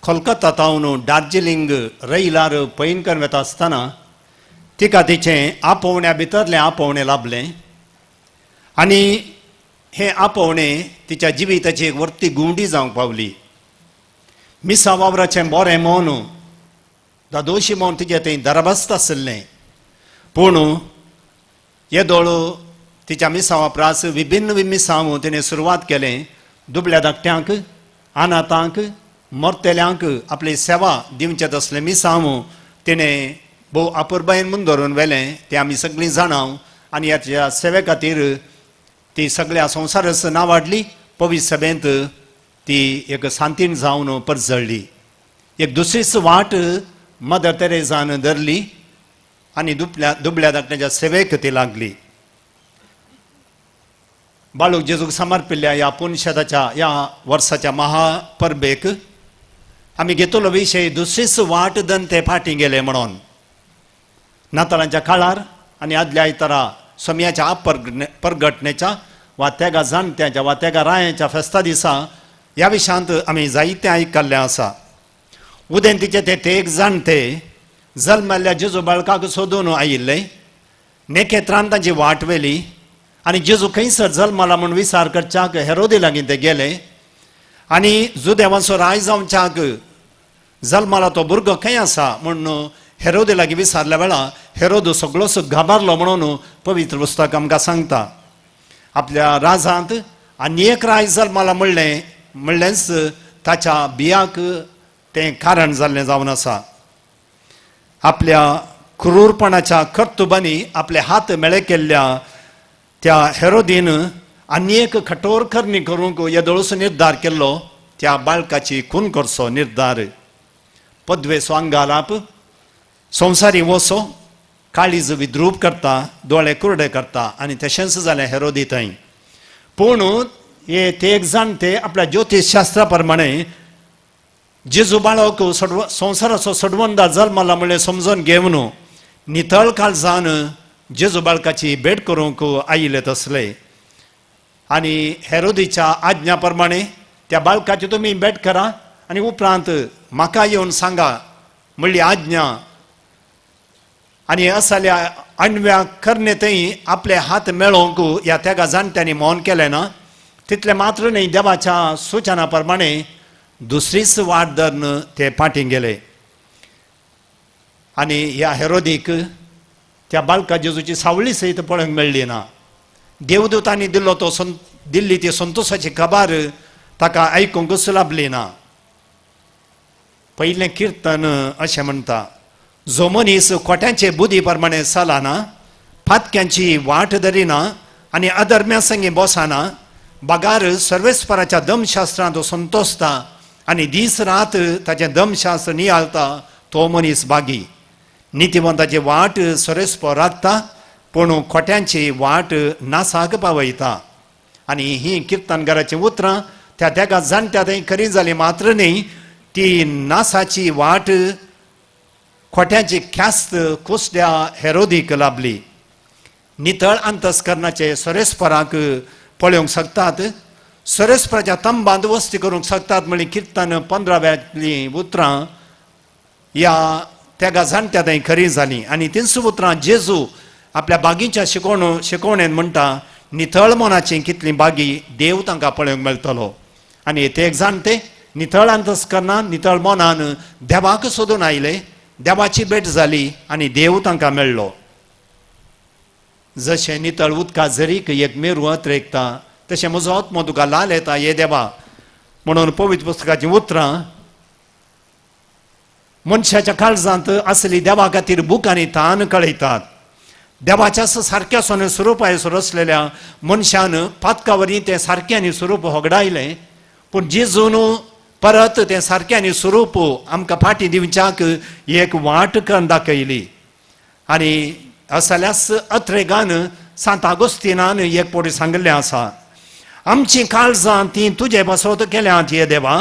कोलकाता तावन दार्जिलिंग रैलार पैन करून वता आसतना तिका तिचें आपोवण्या भितरलें आपोवणें लाभलें आनी हें आपोवणें तिच्या जिविताची एक व्हडली गुंडी जावंक पावली. मिसा वावराचें बरें मन दादोशी मन तिचें थंय दरबस्त आशिल्लें, पूण येदोळ तिच्या मिसांवा प्रास विभिन्न मिसांव तिणें सुरवात केलें. दुबल्या धाकट्यांक, अनाथांक, मरतेल्यांक आपली सेवा दिवचें तसलें मिसांव तिणें भोव अपुरबायेन म्हूण धरून व्हेलें. तें आमी सगळीं जाणां आनी ह्या सेवे खातीर ती सगळ्या संवसारच नांवाडली. पवित्र सभेंत ती एक सांतीन जावन परजळ्ळी. एक दुसरीच वाट मदर तेरेझान धरली आनी दुबल्या धाकट्यांच्या सेवेक ती लागली. बाळूक जेजूक समर्पिल्ल्या ह्या पुनशेताच्या ह्या वर्साच्या महापरबेक आमी घेतलो विशय दुसरीच वाट दन ते फाटीं गेले म्हणून. नातालांच्या काळार आनी आदल्या आयतारा सोम्याच्या परगटणेच्या वा तेगा जाणट्यांच्या वा तेगा रायांच्या फेस्ता दिसा ह्या विशयांत आमी जायतें आयकल्लें आसा. उदेंतीचे ते तेग जाणटे जल्मल्ल्या जेजू बाळकाक सोदून आयिल्ले, नेकेत्रान तांची वाट व्हेली आनी जेजू खंयसर जल्मला म्हूण विचार करच्याक हेरोदी लागीं ते गेले आनी जुदेवांचो राय जावच्याक जल्मला तो भुरगो खंय आसा म्हूण हेरोदी लागीं विचारल्या वेळा हेरोद सगळोच घाबारलो म्हणून पवित्र पुस्तक आमकां सांगता. आपल्या राजांत आनी एक राय जल्मला म्हणलें म्हणलेंच ताच्या बियाक तें कारण जाल्लें जावन आसा. आपल्या क्रूरपणाच्या कर्तुबांनी आपले हात मेळे केल्ल्या त्या हेरोदीन आनी एक कठोर करणी करूंक येदोळसो निर्धार केल्लो, त्या बाळकाची खून करचो निर्धार. पदवेचो अंगालाप, संवसारी वसो, काळीज विद्रूप करता, दोळे कुरडे करता आनी तशेंच जालें हेरोदी थंय. पूण हे ते एक जाणटे आपल्या ज्योतिशशास्त्रा प्रमाणे जेजू बाळक संवसाराचो सडवंदा जल्मला म्हणलें समजून घेवन नितळ काळजान जेजू बाळकाची भेट करूंक आयिल्ले तसले आनी हेरोदीच्या आज्ञा प्रमाणे त्या बाळकाची तुमी भेट करा आनी उपरांत म्हाका येवन सांगा म्हणली आज्ञा. आनी असल्या अणव्या करणे थंय आपले हात मेळोवंक ह्या तेगा जाणट्यांनी मौन केलें ना. तितलें मात्र न्हय, देवाच्या सुचना प्रमाणे दुसरीच वाट धरून ते फाटीं गेले आनी ह्या हेरोदीक त्या बाळका जेजूची सावळी सयत पळोवंक मेळ्ळी ना. देवदूतांनी दिल्लो तो दिल्ली ती संतोशाची खबर ताका आयकूंकच लाभली ना. पयलें किर्तन अशें म्हणटा, जो मनीस खोट्यांचे बुद्धी प्रमाणे चलना, पातक्यांची वाट धरिना आनी अधर्म्या संगी बसना, बगार सर्वेस्पराच्या दमशास्त्रांत संतोसता आनी दीस रात ताचें दमशास्त्र नियाळता, तो मनीस बागी. नितिवंताची वाट सर्वेस्पर राखता, पूण खोट्यांची वाट नासाक पावयता. आनी ही किर्तनकाराचीं उतरां त्या तेगा जाणट्या थंय खरी जाली मात्र न्ही, ती नासाची वाट खोट्यांची ख्यास्त कुसड्या हेरोदीक लाभली. नितळ अंतस्करणाचे सरेस्पराक पळोवंक शकतात, सरेस्पराच्या तंबांत वस्ती करूंक शकतात म्हणली किर्तन 15व्यांतलीं उतरां ह्या तेगा जाणट्या थंय खरी जालीं. आनी तींच उतरां जेजू आपल्या बागीच्या शिकवणेन म्हणटा, नितळ मनाची कितलीं बागी देव तांकां पळोवंक मेळटलो. आनी ते एक जाणटे नितळ अंतस्करणान नितळ मनान देवाक सोदून आयले, देवाची भेट जाली आनी देव तांकां मेळ्ळो. जशें नितळ उदका झरीक एक मेरू अत्रेकता तशें म्हजो आत्मो तुका लाल येता हे देवा म्हणून पवित्र पुस्तकाचीं उतरां मनशाच्या काळजांत आसली देवा खातीर भूक आनी तान कळयतात. देवाच्या सारक्या सोने स्वरुपाय रचलेल्या मनशान पातका वरी तें सारक्यांनी स्वरूप होगडायलें, पूण जेजून परत तें सारक्यांनी स्वरूप आमकां फाटीं दिवच्याक एक वाट करून दाखयली. आनी असल्यास अत्रेगान सांत आगोस्तिनान एक पवटी सांगिल्लें आसा, आमचीं काळजां तीं तुजे पासत केल्यांत हे देवा,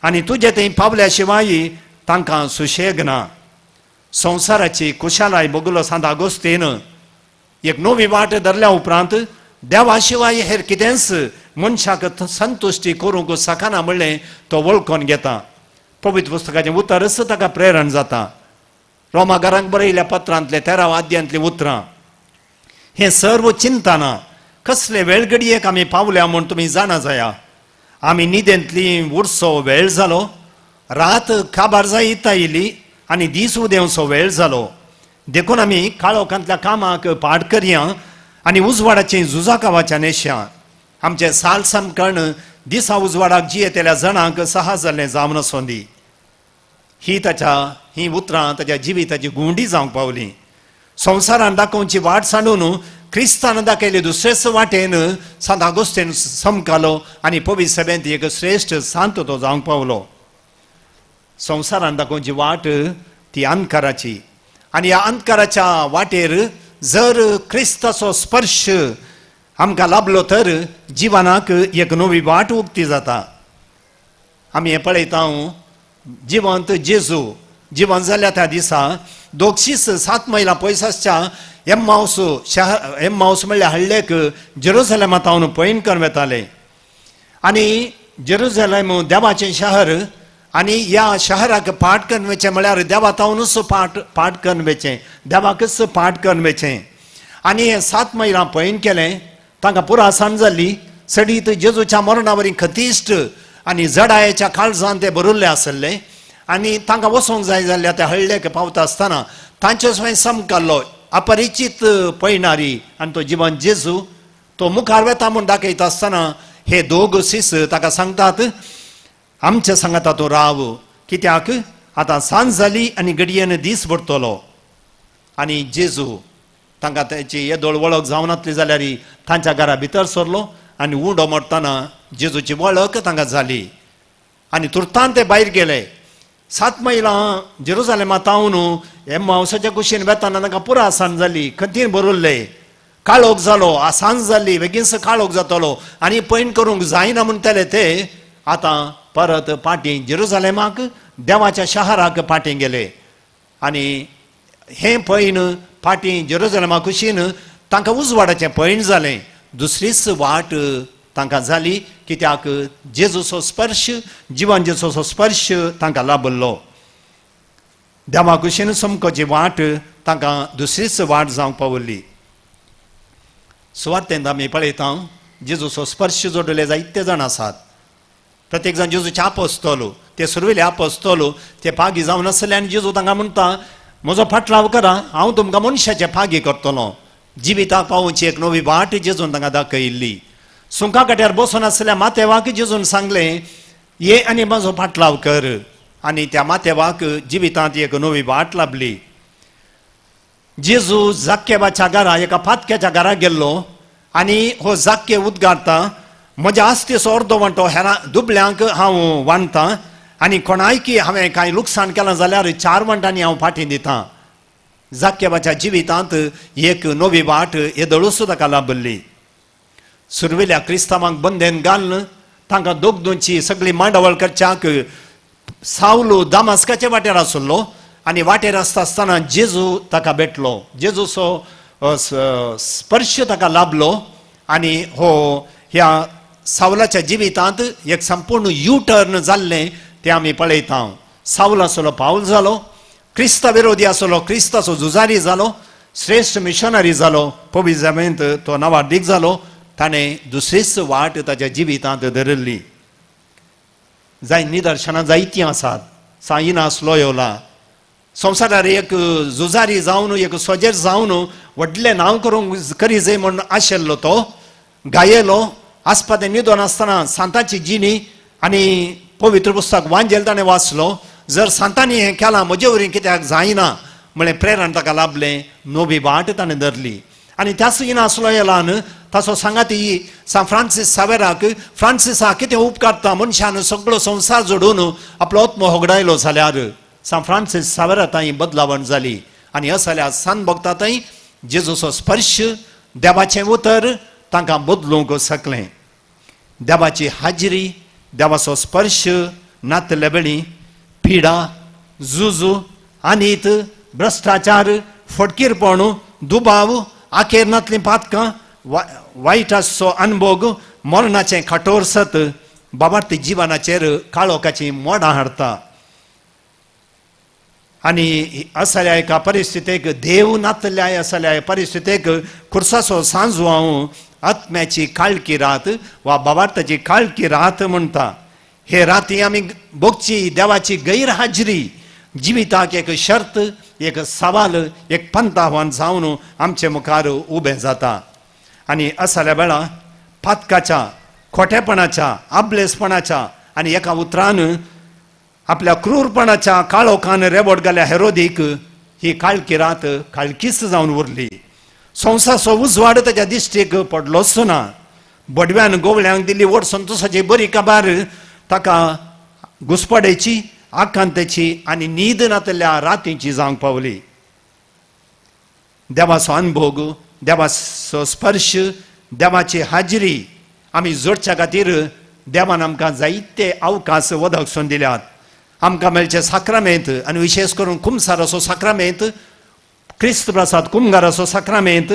आनी तुजे थंय पावल्या शिवाय तांकां सुशेग ना. संवसाराची खुशालाय भोगलो सांत आगोस्तीन एक नवी वाट धरल्या उपरांत देवा शिवाय हेर कितेंच मनशाक संतुश्टी करूंक शकना म्हणलें तो वळखून घेता. पवित्र पुस्तकाचें उतरच ताका प्रेरण जाता. रोमागारांक बरयल्या पत्रांतले 13 अध्यायांतलीं उतरां, हें सर्व चिंतना कसले वेळगडयेक आमी पावल्या म्हूण तुमी जाणा जाया. आमी न्हिदेंतली उरचो वेळ जालो, रात काबार जायत आयली आनी दीस उदेवचो वेळ जालो. देखून आमी काळोखांतल्या कामाक पाड करया आनी उजवाडाची झुजाकावाच्या नेशा. आमचें साल सामकण दिसा उजवाडाक जियेतल्या जणांक सहा जाल्लें जावन आसूं दी. ही ताच्या ही उतरां ताच्या जिविताची गुंडी जावंक पावली. संवसारान दाखोवची वाट सांडून क्रिस्तान दाखयली दुसरेच वाटेन सांत आगोस्तीन समकालो आनी पवित्र सभेंत एक श्रेश्ठ सांत तो जावंक पावलो. संवसारान दाखोवची वाट ती अंधकाराची, आनी ह्या अंधकाराच्या वाटेर जर क्रिस्ताचो स्पर्श आमकां लाभलो तर जिवनाक एक नवी वाट उक्ती जाता. आमी हें पळयता, जिवंत जेजू जिवन जाल्या त्या दिसा दोगशीच 7 मैलां पयस आसच्या एम्मावस शहर, एम्मावस म्हणल्यार हळ्ळेक जेरुजलेमा तावन पयण करून वेताले. आनी जेरुजलेम देवाचें शहर, आनी ह्या शहराक पाठ करून वचचें म्हळ्यार देवा तावनूच पाठ करून वचचें, देवाकच पाठ करून वचचें. आनी हें 7 मैलां पयण केलें, तांकां पुरा सांज जाल्ली. सडीत जेजूच्या मरणा वरी खतिश्ट आनी जडायेच्या काळजान ते भरिल्ले आसले आनी तांकां वचोंक जाय जाल्ल्या त्या हळ्ळेक पावता आसतना तांचे स्वयं समकाल्लो अपरिचीत पयणारी आनी तो जिवन जेजू तो मुखार वेता म्हूण दाखयता आसतना हे दोग सीस ताका सांगतात, आमच्या सांगाता तूं राव, कित्याक आतां सांज जाली आनी घडयेन दीस भरतलो. आनी जेजू तांकां ताची येदोळ वळख जावनातली जाल्यार तांच्या घरा भितर सरलो आनी उंडो मोडटना जेजूची वळख तांकां जाली आनी तुर्तान ते भायर गेले. 7 मैलां जेरुजलेमा तावन एम्मावसाच्या कुशीन वेताना तांकां पुरा सांज जाली, खंतीन भरिल्ले, काळोख जालो, सांज जाली, बेगीनसो काळोख जातलो आनी पयण करूंक जायना म्हणटले ते आतां परत फाटीं जेरुजलेमाक देवाच्या शहराक फाटीं गेले. आनी हें पयण फाटीं जेरुजलेमा कुशीन तांकां उजवाडाचें पयण जालें. दुसरीच वाट तांकां जाली, कित्याक जेजूचो स्पर्श, जिवन जेजूचो स्पर्श तांकां लाभल्लो. देवा कुशीन समकोची वाट तांकां दुसरीच वाट जावंक पावली. सुवार्तेंत आमी पळयता जेजूचो स्पर्श जोडले जायते जाण आसात. प्रत्येक जाण जेजूचे आपोस्तोलो, ते सुरवेले आपोस्तोलो, ते पागी जावन आसले आनी जेजू तांकां म्हणटा, म्हजो फाटलाव करा, हांव तुमकां मनशाचे पागी करतलो. जिविताक पावोवची एक नवी वाट जेजून तांकां दाखयल्ली. सुंका काट्यार बसून आसल्या मातेवाक जेजून सांगलें, ये आनी म्हजो फाटलाव कर. आनी त्या मातेवाक जिवितांत एक नवी वाट लाभली. जेजू जाक्केबाच्या घरा, एका पातक्याच्या घरा गेल्लो आनी हो जाक्के उद्गारता, म्हज्या आस्तेचो अर्दो वांटो हेरां दुबल्यांक हांव वांटतां आनी कोणायकी हांवें कांय लुकसाण केलां जाल्यार 4 वांटांनी हांव फाटीं दितां. जाक्केबाच्या जिवितांत एक नवी वाट येदोळूच ताका लाभल्ली. सुरवेल्या क्रिस्तांवांक बंदेन घालून तांकां दोगदोनची सगळी मांडावळ करच्याक सावलो दामास्काचे वाटेर आसलो आनी वाटेर आसता आसतना जेजू ताका भेटलो. जेजूचो स्पर्श ताका लाभलो आनी हो ह्या सावलाच्या जिवितांत एक संपूर्ण यू टर्न जाल्लें तें आमी पळयता. सावल आसलो पावल जालो, क्रिस्ता विरोधी आसलो क्रिस्ताचो झुजारी जालो, श्रेश्ठ मिशनरी जालो, पवित्र जमेंत तो नावार्दीक जालो. ताणें दुसरीच वाट ताच्या जिवितांत धरिल्ली. जाय निदर्शनां जायतीं आसात. साईनास लोयोला संवसारार एक झुजारी जावन एक सोजेर जावन व्हडलें नांव करूंक करी जाय म्हूण आशिल्लो तो गायेलो. आसपातें न्हिदोन आसतना सांताची जिणी आनी पवित्र पुस्तक वांजेल ताणें वाचलो. जर सांतांनी हें केलां म्हजे वरी कित्याक जायना म्हळें प्रेरण ताका लाभलें, नवी वाट ताणें धरली. आनी त्याच इनास लोयलान ताचो सांगाती सांत फ्रांसीस सावेराक, फ्रांसिसा कितें उपकारता मनशान सगळो संवसार जोडून आपलो आत्मो होगडायलो जाल्यार? सांत फ्रांसीस सावेरा थंय बदलावण जाली आनी असल्या सांत भक्ता थंय जेजूचो स्पर्श, देवाचें उतर तांकां बदलूंक शकलें. देवाची हाजरी, देवाचो स्पर्श नातले वेळी पिडा, जुजू, आनीत, भ्रश्टाचार, फटकीरपण, दुबाव, आखेर नातलीं पातकां, वायटाचो अनभोग, मरणाचें खाटोर सत बाबार्थी जिवनाचेर काळोखाचीं मोडां हाडटा. आनी असल्या एका परिस्थितीक, देव नातल्या असल्या परिस्थितीक खुर्साचो सांजू हांव आत्म्याची काळकी रात वा बाबार्थाची काळकी रात म्हणटा. हे राती आमी भोगची देवाची गैरहाजरी जिविताक एक शर्त, एक सवाल, एक पंतावन जावन आमचे मुखार उबें जाता. आनी असल्या वेळा पातकाच्या, खोटेपणाच्या, आबलेसपणाच्या आनी एका उतरान आपल्या क्रूरपणाच्या काळोखान रेबोट घाल्या हेरोदीक ही काळकी रात काळकीच जावन उरली. संवसारचो उजवाड ताच्या दिश्टीक पडलोच ना. बडव्यान गोवळ्यांक दिल्ली व्हड संतोशाची बरी खबर ताका घुसपडेची, आकांतेची आनी न्हीद नातल्या रातीची जावंक पावली. देवाचो अनभोग, देवाचो स्पर्श, देवाची हाजरी आमी जोडच्या खातीर देवान आमकां जायते अवकाश वदक दिल्यात. आमकां मेळचे साक्रामेंत आनी विशेश करून कुमसाराचो साक्रामेंत, क्रिस्त प्रसाद कुमगाराचो साक्रामेंत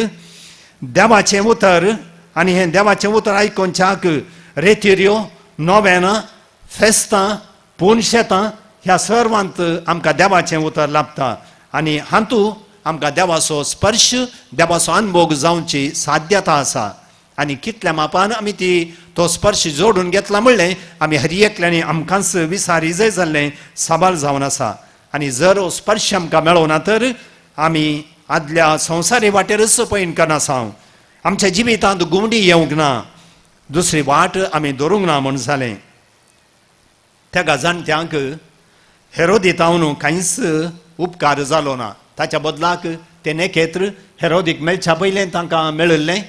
देवाचें उतर आनी हें देवाचें उतर आयकोनच्याक रेतिऱ्यो, नोवेनां, फेस्तां, पुनशेतां ह्या सर्वांत आमकां देवाचें उतर लाभता आनी हातूं आमकां देवाचो स्पर्श, देवाचो अनभोग जावची साध्यता आसा. आनी कितल्या मापान आमी ती तो स्पर्श जोडून घेतला म्हणलें आमी हर एकल्यांनी आमकांच विसारी जाय जाल्लें साबार जावन आसा. आनी जर हो स्पर्श आमकां मेळना तर आमी आदल्या संवसारी वाटेरच पयण करना, आमच्या जिवितांत गुंवडी येवंक ना, दुसरी वाट आमी धरूंक ना म्हूण जालें. त्या जाणट्यांक हेरोदितावन कांयच उपकार जालो ना. ताच्या बदलाक ते नेखेत्र हेरोदीक मेळच्या पयलें तांकां मेळिल्लें,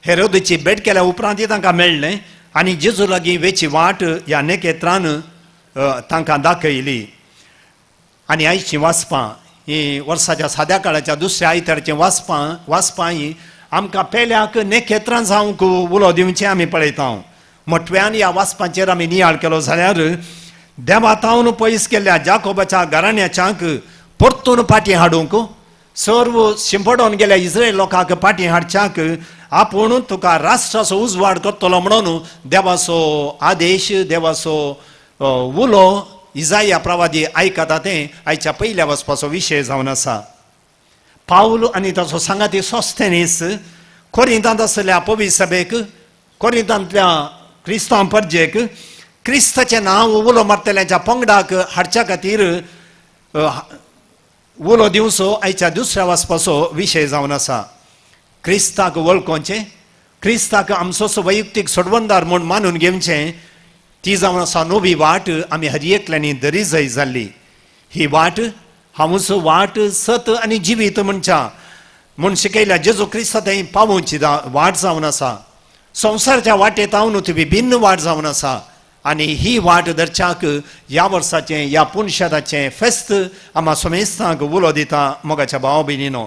हेरोदीची भेट केल्या उपरांतय तांकां मेळ्ळें आनी जेजू लागीं वेची वाट ह्या नेखेत्रान तांकां दाखयली. आनी आयचीं वाचपां ही वर्साच्या साद्या काळाच्या दुसऱ्या आयतारचीं वाचपां ही आमकां पेल्याक नेखेत्रां जावंक उलो दिवचें आमी पळयता. मोटव्यान ह्या वाचपांचेर आमी नियाळ केलो जाल्यार देवातावन पयस केल्ल्या जाकोबाच्या घराण्याच्यांक परतून पाटी हाडूंक, सर्व शिंपडोन गेल्या इस्रायल लोकांक पाटी हाडच्याक आपूण तुका राष्ट्राचो उजवाड करतलो म्हणून देवाचो आदेश, देवाचो उलो इजाया प्रवादी आयकता तें आयच्या पयल्या वचपाचो विशय जावन आसा. पावल आनी ताचो सांगाती सोस्तेनीस कोरिंतांत आसल्या पवी सभेक, कोरिंतांतल्या क्रिस्तांव परजेक क्रिस्ताचें नांव उलो मारतल्यांच्या पंगडाक हाडच्या खातीर उलो दिवचो आयच्या दुसऱ्या वाचपाचो विशय जावन आसा. क्रिस्ताक वळखोवचें, क्रिस्ताक आमचोच वैयक्तीक सोडवणदार म्हूण मानून घेवचें, ती जावन आसा नवी वाट आमी हर एकल्यांनी दरी जाय जाल्ली. ही वाट हांवूच वाट, सत आनी जिवीत म्हणच्या म्हूण शिकयल्या जेजू क्रिस्ता थंय पावोवची वाट जावन आसा. संवसाराच्या वाटेत हांव ती विभिन्न वाट जावन आसा आनी ही वाट धरच्याक ह्या वर्साचें ह्या पुनशेताचें फेस्त आमा समेस्तांक उलो दिता. मोगाच्या भाव भयणीनो,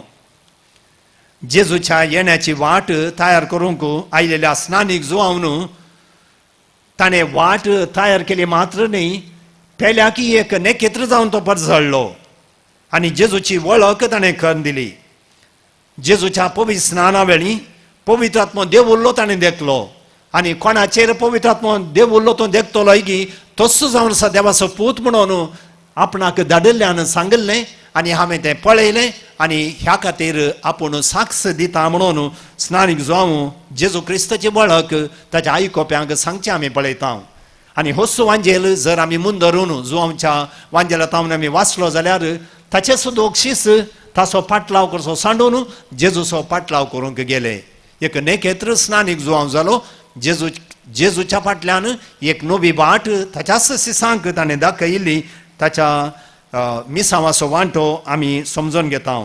जेजूच्या येण्याची वाट तयार करूंक आयलेल्या स्नानीक जुवावन ताणें वाट तयार केली मात्र न्ही, पेल्याकी एक नेखेत्र जावन तो परजळ्ळो आनी जेजूची वळख ताणें करून दिली. जेजूच्या पवित्र स्नाना वेळी पवित्र आत्मो देव उरलो ताणें देखलो आनी कोणाचेर पवित्र आत्मो देव उरलो तो देखतलो की तस्सो जावन आसा देवाचो पूत म्हणून आपणाक धाडिल्ल्यान सांगिल्लें आनी हांवें तें पळयलें आनी ह्या खातीर आपूण साक्ष दिता म्हणून स्नानीक जावं जेजू क्रिस्ताची वळख ताच्या आयकोप्यांक सांगचें आमी पळयता. आनी होच वांजेल जर आमी मुंदरून जुवांच्या वांजेला तावन आमी वाचलो जाल्यार ताचे सुद्दां शीस ताचो पाटलाव करचो सांडून जेजूचो पाटलाव करूंक गेले. एक नेखेत्र स्नानीक जुवांव जालो, जेजूच्या फाटल्यान एक नवी वाट ताच्याच सिसांक ताणें दाखयल्ली, ताच्या मिसांवाचो वांटो आमी समजून घेता.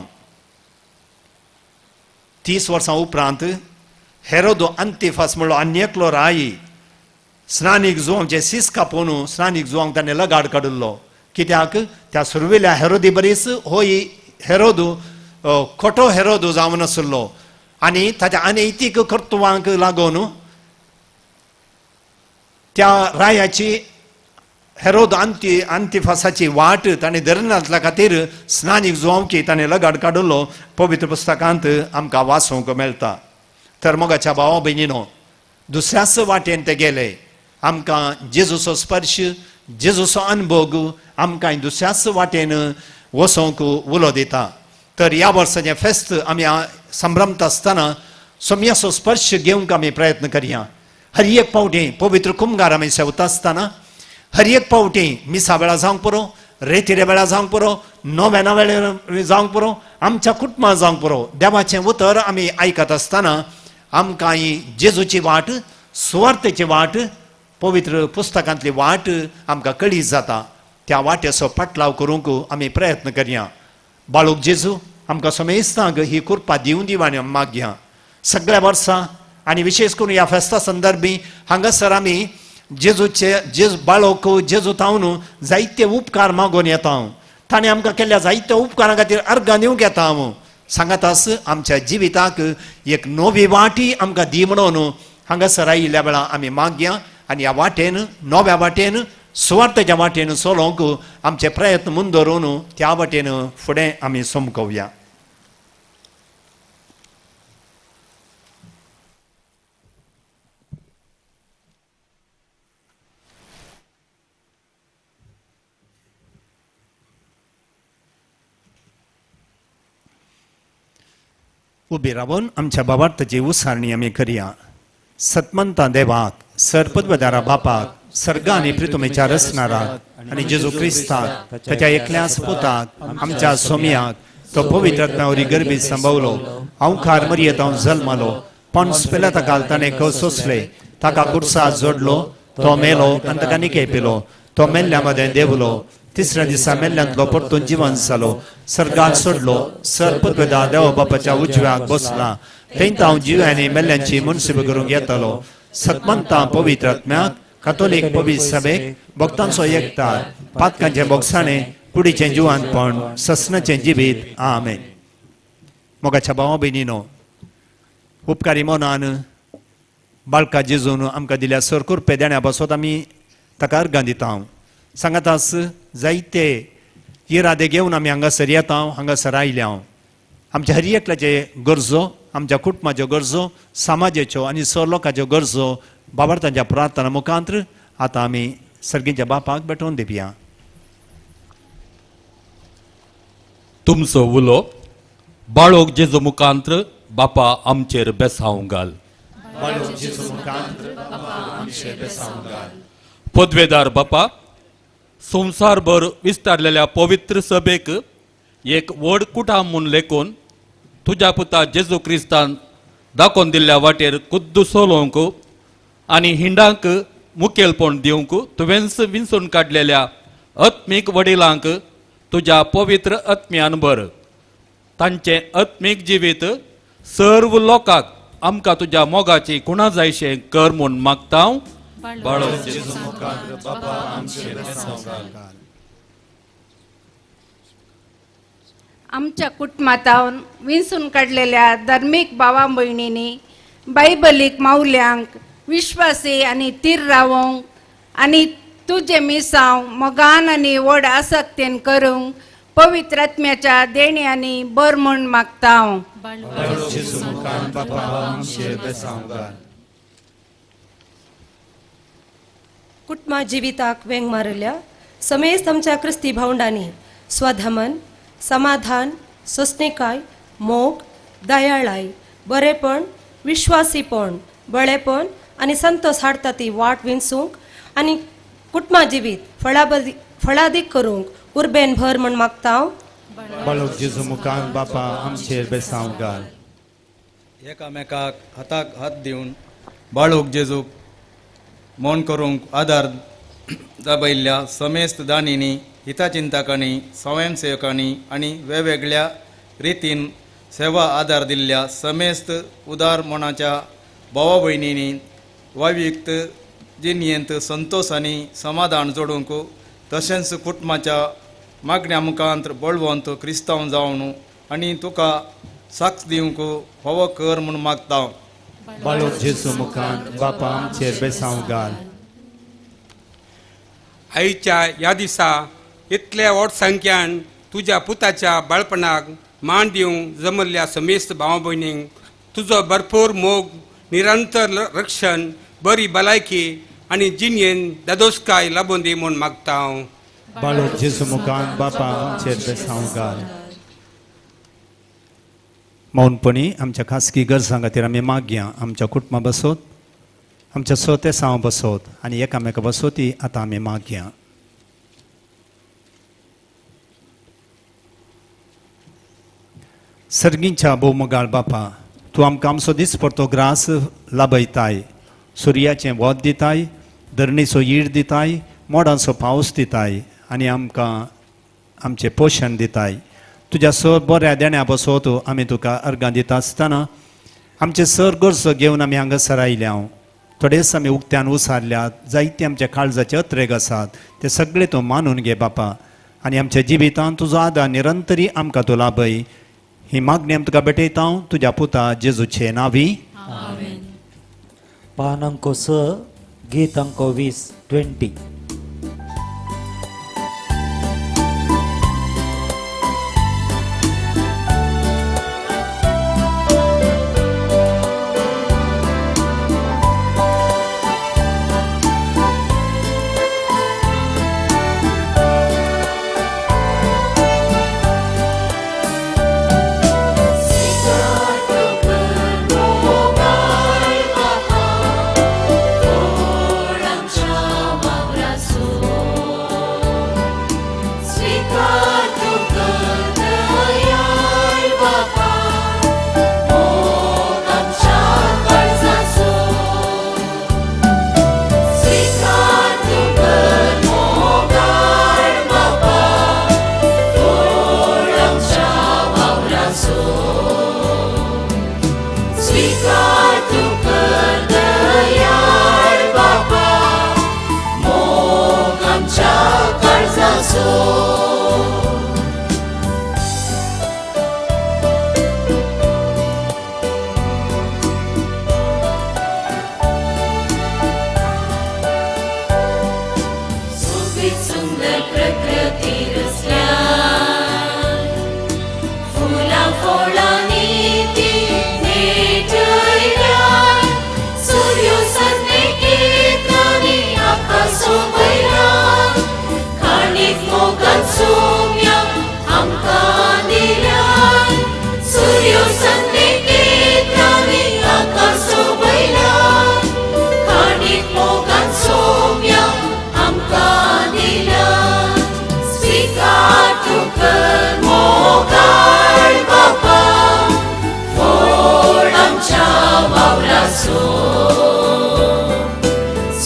30 वर्सां उपरांत हेरोद अंतिफास म्हणलो आनी एकलो राय स्नानीक जुवांचे सीस कापून स्नानीक जुवांक ताणें लगाड काडिल्लो. कित्याक त्या सुरवेल्या हेरोदी बरीच होय हेरोद खोटो हेरोद जावन आशिल्लो आनी ताच्या अनैतीक कर्तुवांक लागून त्या रायाची हेरोद अंतिफासाची वाट ताणें धरनातल्या खातीर स्नानीक जुवांकी ताणें लगाड काडिल्लो पवित्र पुस्तकांत आमकां वाचूंक मेळटा. तर मोगाच्या भावा भयणीनो, दुसऱ्याच वाटेन ते गेले. आमकां जेजूचो स्पर्श, जेजूचो अनभोग आमकां दुसऱ्याच वाटेन वचोंक उलो दिता. तर ह्या वर्साचें फेस्त आमी संभ्रमता आसतना सोम्याचो स्पर्श घेवंक आमी प्रयत्न करया. हर एक पावटी पवित्र कुमगार आमी सेवता आसतना हर एक पावटी मिसा वेळा जावंक पुरो, रेतिरे वेळा जावंक पुरो, नोवेना वेळा जावंक पुरो, आमच्या कुटुंबां जावंक पुरो, देवाचें उतर आमी आयकत आसतना आमकां जेजूची वाट, सुवार्थेची वाट, पवित्र पुस्तकांतली वाट आमकां कळी जाता. त्या वाटेचो पाटलाव करूंक आमी प्रयत्न करया. बाळूक जेजू आमकां समेस्तांक ही कृपा दिवं दिव आनी मागया. सगळ्या वर्सां आनी विशेश करून ह्या फेस्ता संदर्भी हांगासर आमी जेजूचे जेजू बाळोक जेजू तावन जायते उपकार मागून येता. ताणें आमकां केल्ल्या जायत्या उपकारां खातीर अर्गां दिवंक येता. हांव सांगातास आमच्या जिविताक एक नवी वाटी आमकां दी म्हणून हांगासर आयिल्ल्या वेळा आमी मागया आनी ह्या वाटेन, नव्या वाटेन, सुवार्थेच्या वाटेन चलोवंक आमचे प्रयत्न मुंदरून त्या वाटेन फुडें आमी समकोवया. उबी रावन आमच्या बाबार्थाची उसारणी आमी करया. सतमंता देवाक, सरपदवदारा बापाक, सर्गा आनी प्रितुमेच्या रचणाराक आनी जेजू क्रिस्ताक ताच्या एकल्याच पुताक आमच्या सोमयाक, तो पवित्र आत्म्या गर्भीत सांबावलो, अंवकार मरयेत हांव जल्मालो, पॉन्स पिलाता काल ताणें क सोंसले, ताका कुर्सा जोडलो, तो मेलो आनी ताका निके पिलो, तो मेल्ल्या मदें देवलो, तिसऱ्या दिसा मेल्ल्यांतलो परतून जिवन जालो, सर्गाक सोडलो, सर पदवेदा देवा बापाच्या उजव्याक बसला, थंय हांव जिव्यांनी मेल्ल्यांची मुनसिब करूंक येतालो. सतमंता पवित्र आत्म्याक, कातोलीक पवित्र सभेक, भक्तांचो एकतार, पातकांचें बोगसाणें, कुडीचें जिवानपण, ससनाचें जिवीत. आमेन. मोगाच्या भावा भयणीनो, उपकारी मनान बाळका जेजून आमकां दिल्या सर कुरपे देण्या पासत आमी ताका अर्गां दिता. हांव सांगातास जायते इरादे घेवन आमी हांगासर येता, हांगासर आयल्या. हांव आमच्या हर एकल्याचे गरजो, आमच्या कुटुंबाच्यो गरजो, समाजाच्यो आनी सर लोकांच्यो गरजो बाबार्थांच्या प्रार्थना मुखांत्र आतां आमी सर्गीच्या बापाक भेटोवन दिवया. तुमचो उलो बाळोक जेजू मुखांत्र बापा आमचेर बेसावंक घाल. बाळोक जेजू मुखांत्र बापा आमचेर बेसावंक घाल. पदवेदार बापा, संवसारभर विस्तारलेल्या पवित्र सभेक एक व्हड कुटाम म्हूण लेखून तुज्या पुता जेजू क्रिस्तान दाखोवन दिल्ल्या वाटेर खुद्द चलोवंक आनी हिंडांक मुखेलपण दिवंक तुवेंच विंचून काडलेल्या आत्मीक वडिलांक तुज्या पवित्र आत्म्यान भर. तांचें आत्मीक जिवीत सर्व लोकांक आमकां तुज्या मोगाची खुणा जायशें कर म्हूण मागता. आमच्या कुटुंबांत विंचून काडलेल्या धार्मीक भावा भयणींनी बायबलीक मावल्यांक विश्वासी आनी तीर रावोंक आनी तुजें मिसांव मोगान आनी व्हड आसक्तेन करूंक पवित्र आत्म्याच्या देण्यांनी बर म्हूण मागता. कुटुंबा जिविताक वेंग मारल्या समेस्त आमच्या क्रिस्ती भावंडांनी स्वधमन, समाधान, सोंसणीकाय, मोग, दयाळाय, बरेपण, विश्वासीपण, बळेपण आनी संतोष हाडटा ती वाट विंचूंक आनी कुटुंबा जिवीत फळादीक करूंक उर्बेन भर म्हूण मागता. बाळोक जेजू मुखान बापा आमचेर बेसावंक घाल. एकामेकाक हाताक हात दिवन बाळोक जेजूक मौन करूंक आदार दाबयल्ल्या समेस्त दानींनी, हितचिंतकांनी, स्वयंसेवकांनी आनी वेगवेगळ्या रितीन सेवा आदार दिल्ल्या समेस्त उदार मनाच्या भावा भयणींनी वायुक्त जिणेंत संतोश आनी समाधान जोडूंक तशेंच कुटुंबाच्या मागण्या मुखांत बळवंत क्रिस्तांव जावन आनी तुका साक्ष दिवंक फावो कर म्हूण मागता. बाळो जेजू मुखान बापा आमचेर बेसांव घाल. आयच्या ह्या दिसा इतल्या व्हड संख्यान तुज्या पुताच्या बाळपणाक मान दिवंक जमल्ल्या समेस्त भाव भयणींक तुजो भरपूर मोग, निरंतर रक्षण, बरी भलायकी आनी जिणेन दादोसकाय लाबून दी म्हूण मागता हांव. बाळो जेजू मुखान बापा आमचेर बेसांव घाल. मौनपणी आमच्या खासगी गरजां खातीर आमी मागया. आमच्या कुटुंबा बसोत, आमच्या सोतेसांव बसोत आनी एकामेका बसोती आतां आमी मागया. सर्गींच्या भोवमगाळ बापा, तूं आमकां आमचो दिसपडतो ग्रास लाभयताय, सुर्याचें वत दिताय, धरणीचो ईर दिताय, मोडांचो पावस दिताय आनी आमकां आमचें पोशण दिताय. तुज्या सर बऱ्या देण्या बसोत आमी तुका अर्गां दिता आसतना आमचे सर गरजो घेवन आमी हांगासर आयल्या. थोडेच आमी उक्त्यान उसारल्यात, जायते आमच्या काळजाचे अत्रेग आसात, ते सगळे तूं मानून घे बापा आनी आमच्या जिवितांत तुजो आदार निरंतरी आमकां तूं लाभय. ही मागणी आमी तुका भेटयता तुज्या पुता जेजूचे नांवी. पान अंको 6, गीत अंको 20 20.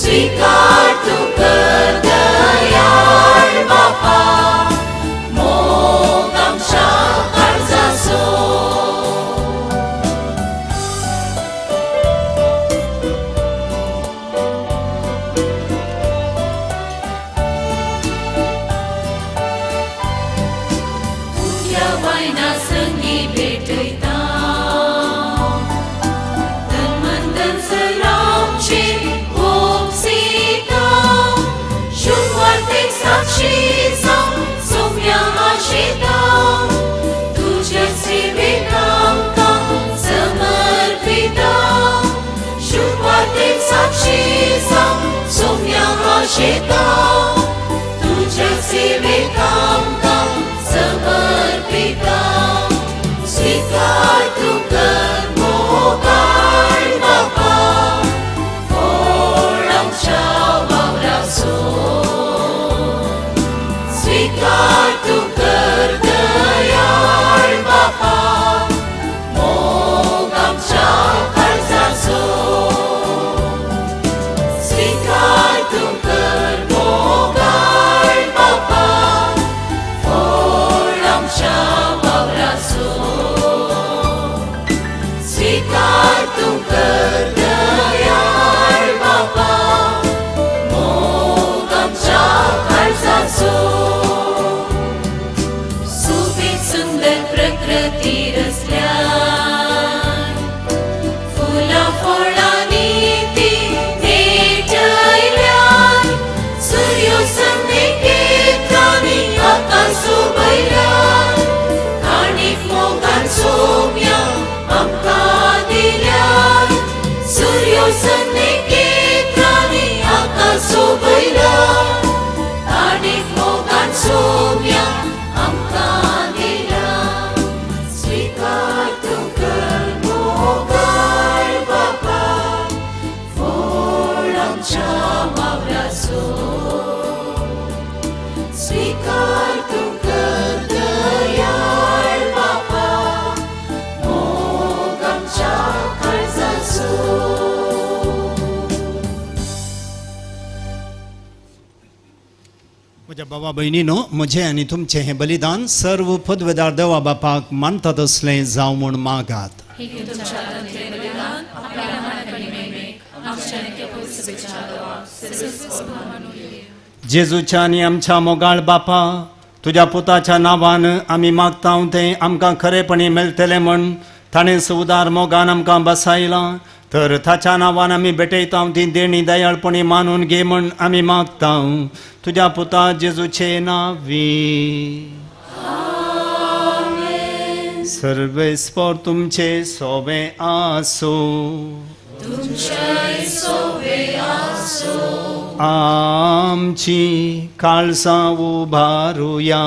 स्वीकार तूं कर. योसनेकेत्रांनी आकाश सोबयला ताणें मोगान सोम्या आमकां दिला स्विकार तुका मोगाळ बापा फोड आमच्या वावराचो स्विकार तुका दयाळ बापा मोग आमच्या काळजाचो. म्हज्या बाबा भयणीनो, म्हजें आनी तुमचें हें बलिदान सर्व पदवेदार देवा बापाक मानतात असलें जावं म्हूण मागात. जेजूच्या आनी आमच्या मोगाळ बापा, तुज्या पुताच्या नांवान आमी मागता तें आमकां खरेपणी मेळटलें म्हूण ताणें उदार मोगान आमकां बसायलां, तर ताच्या नांवान आमी भेटयता ती देणी दयाळपणी मानून घे म्हूण आमी मागता, तुज्या पुता जेजूचे नांवी. सर्वेस्पर तुमचे सोबे आसूं. आमची काळसां उबारुया.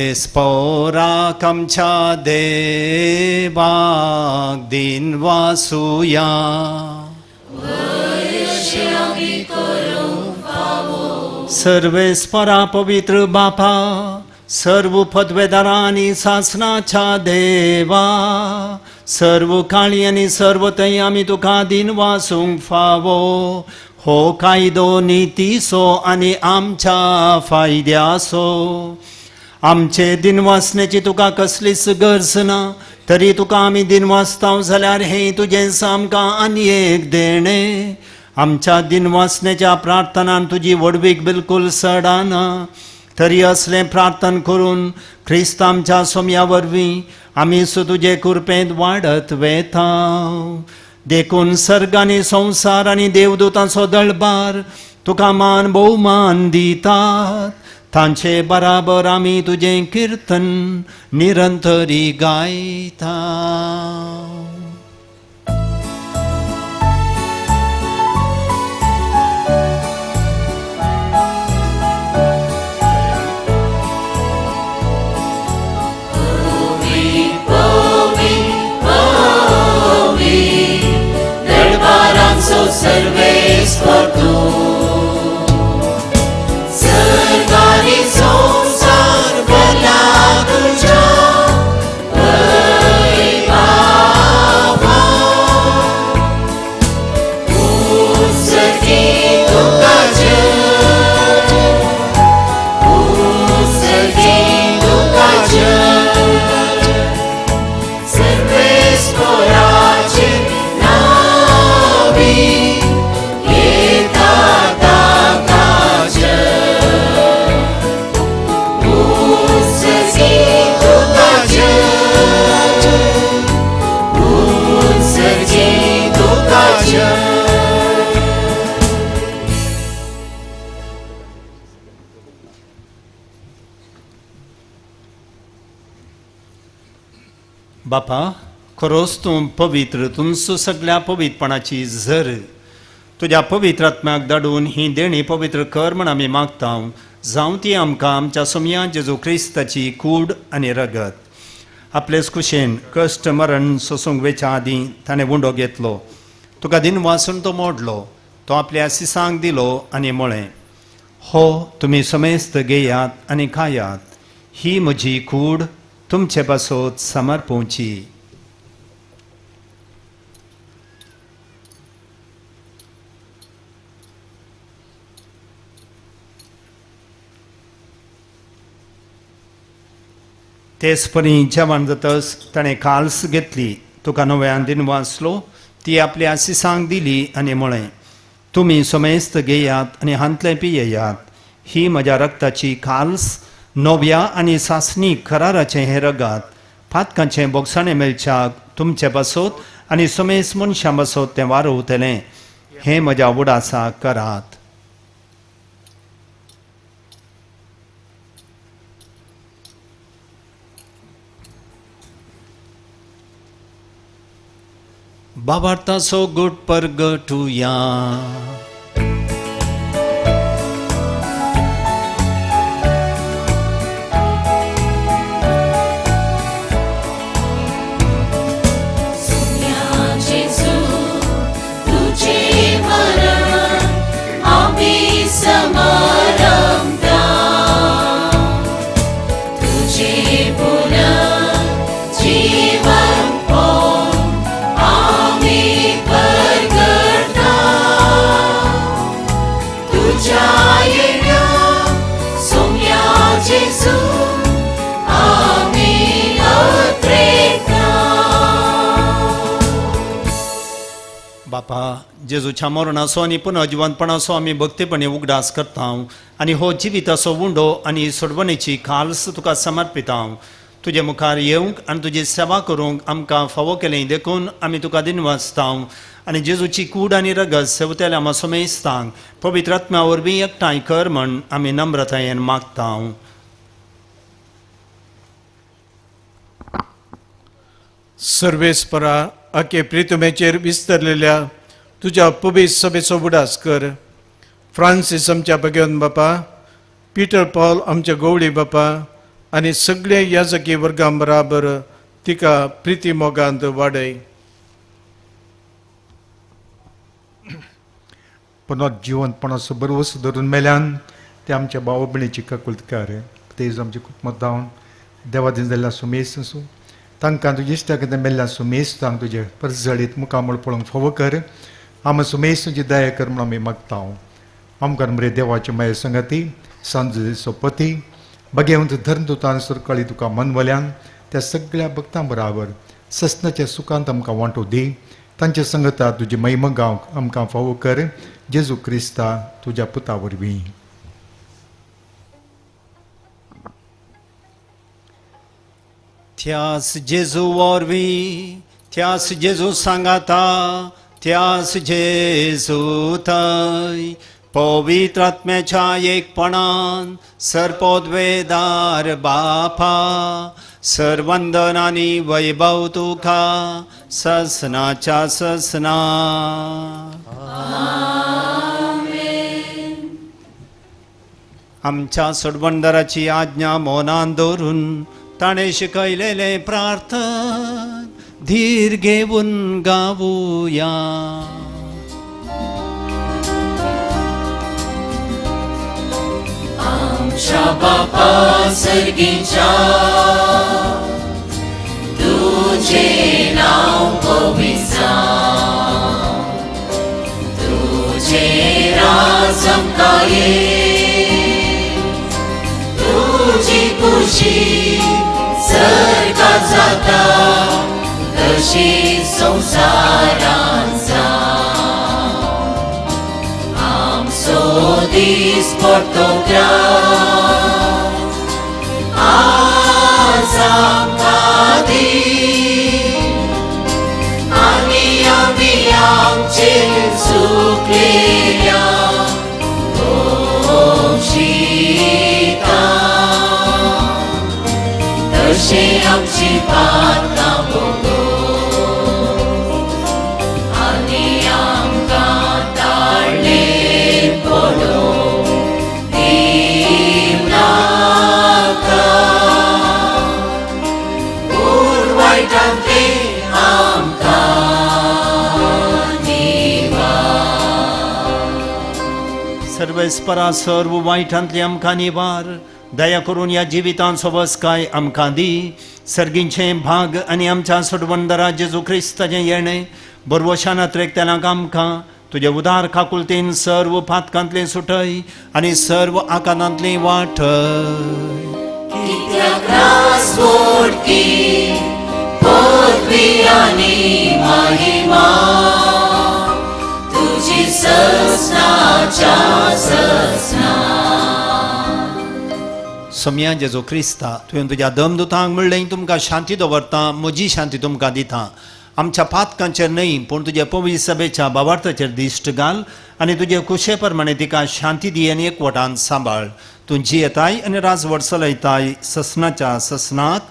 सर्वेस्पोराक आमच्या देवाक दिन वासुया. सर्वेस्परा पवित्र बापा, सर्व पदवेदारा आनी सासनाच्या देवा, सर्व काळी आनी सर्व थंय आमी तुका दिन वासूंक फावो. हो कायदो नितीचो आनी आमच्या फायद्याचो. आमचे दिनवासनेची तुका कसलीच गरज ना, तरी तुका आमी दिनवासता जाल्यार हें तुजें आमकां आनी एक देणें. आमच्या दिनवासनेच्या प्रार्थनान तुजी व्हडवीक बिलकुल सडाना, तरी असलें प्रार्थन करून क्रिस्त आमच्या सोम्या वरवीं आमी सु तुजे कृपेंत वाडत वेता. देखून सर्ग आनी संवसार आनी देवदूतांचो दळबार तुका मान भोवमान दितात, तांचे बराबर आमी तुजें किर्तन निरंतरी गायता. सर्वेस्पर तूं सर्गानी संवसार भरला तुज्या वैभवान. उत्सर्गी तुका जय, उत्सर्गी तुका जय, सर्वेस्पराचे नावी बापा, खरोच तूं पवित्र, तुमचो सगळ्या पवित्रपणाची झर. तुज्या पवित्र आत्म्याक धाडून ही देणी पवित्र कर म्हण आमी मागता, जावं ती आमकां आमच्या सोमया जेजू क्रिस्ताची कूड आनी रगत. आपलेच कुशेन कश्ट मरण सोसूंक वेच्या आदीं ताणें उंडो घेतलो, तुका दिनवासून तो मोडलो, तो आपल्या सिसांक दिलो आनी म्हळें, हो तुमी समेस्त घेयात आनी खायात, ही म्हजी कूड तुमचे पासत समर्पोवची. तेच परी जेवण जातच ताणें काल्स घेतली, तुका नव्यान दिनवासलो, ती आपल्या आसिसांक दिली आनी म्हळें, तुमी समेस्त घेयात आनी हांतलें पियेयात, ही म्हज्या रक्ताची काल्स, नव्या आनी सासणी कराराचें हें रगात, पातकांचें बोगसाणें मेळच्याक तुमचे पासत आनी समेस्त मनशां पासत तें वारोवतलें. हें म्हज्या उडासाक करात. बाबार्थाचो गुट परगटुया. जेजू तुझे मरण आम्ही समारंभता, तुझे पुनर्जीवन होऊन आम्ही परगटता. तुझ्या येण्या सोम्या जेजू आम्ही अत्रेता. बापा, जेजूच्या मरणाचो आनी पुनर्जिवंतपणाचो आमी भक्तीपणी उगडास करता आनी हो जिविताचो उंडो आनी सोडवणेची खालस तुका समर्पिता. तुजे मुखार येवंक आनी तुजी सेवा करूंक आमकां फावो केलें देखून आमी तुका दिनवासता आनी जेजूची कूड आनी रगत सेवतेल्या आमा समेस्तांक पवित्र आत्म्या वरवीं एकठांय कर म्हण आमी नम्रतायेन मागता. सर्वेस्परा, आखे प्रितुमेचेर विस्तरलेल्या तुज्या पवित्र सभेचो उडास कर. फ्रांसीस आमच्या भगवंत बापा, पिटर पॉल आमच्या गवळी बापा आनी सगळे याजकी वर्गां बराबर तिका प्रिती मोगांत वाडय. पुनर्जिवंतपणाचो बरवस धरून मेल्यान ते आमच्या भाव भयणीची काकुळट कर. तेज आमचे कुटुंब देवा दिन जाल्ल्या सुमेस आसूं, तांकां तुज्या इश्टा कडेन मेल्ल्या सुमेस तांकां तुजें परजळीत मुखामळ पळोवंक फावो कर. आमी सुमेस तुजी दया कर म्हणून आमी मागता. आमकां मरे देवाचे माये संगती सांजो सोपती बगेवंत धर्मदुतान सुरकळी तुका मनवल्यान त्या सगळ्या भक्तां बराबर ससनाच्या सुखांत आमकां वांटो दी. तांच्या संगता तुजी महिमा गावंक आमकां फावो कर. जेजू क्रिस्ता तुज्या पुता वरवीं. त्यास जेजू वरवीं, त्यास जेजू सांगाता, त्यास जेजू थंय पवित्र आत्म्याच्या एकपणान सर्पोद्वेदार बापा सर्वंदन आनी वैभव तुका ससनाच्या ससना. आमच्या सोडवणदाराची आज्ञा मौनान दवरून ताणें शिकयलेलें प्रार्थन धीर घेवन गावुया. आमच्या बापा सर्गीच्या, तुझे नाव पवित्र जावं, तुझे राज आमकां ये, तुजी खुशी सर्गात जाता तशी संवसारांत जावं. आमचो दीस पडतो ग्रास आज आमकां दी, आनी आमी आमचे चुकलेल्या भोगशिता, तशें आमची पातकां भोगो आनी आमकां ताळ्ळे पडोवंक दिवनाका, पूण वायटांतलें आमकां निवार. सर्वेस्परा सर्व वायटांतली आमकां निवार, दया करून ह्या जिवितांत सोबसकाय आमकां दी. सर्गींचें भाग आनी आमच्या सोडवणदारा जेजू क्रिस्ताचें येणें बरवशान अत्रेकतेलांक आमकां तुजे उदार काकुळतेन सर्व पातकांतलें सुटय आनी सर्व आकांतांतलें वाटय. कित्याक रास मोडकी पदवी आनी महिमा तुजी ससनाच्या ससना. सोम्या जेजू क्रिस्ता, तुवें तुज्या दमदुतांक म्हणलें तुमकां शांती दवरता, म्हजी शांती तुमकां दिता. आमच्या पातकांचेर न्हय पूण तुज्या पवित्र सभेच्या बावार्थाचेर दिश्ट घाल आनी तुजे कुशे प्रमाणे तिका शांती दी आनी एकवटान सांबाळ. तूं जियेताय आनी राजवट चलयताय ससनाच्या ससनाक.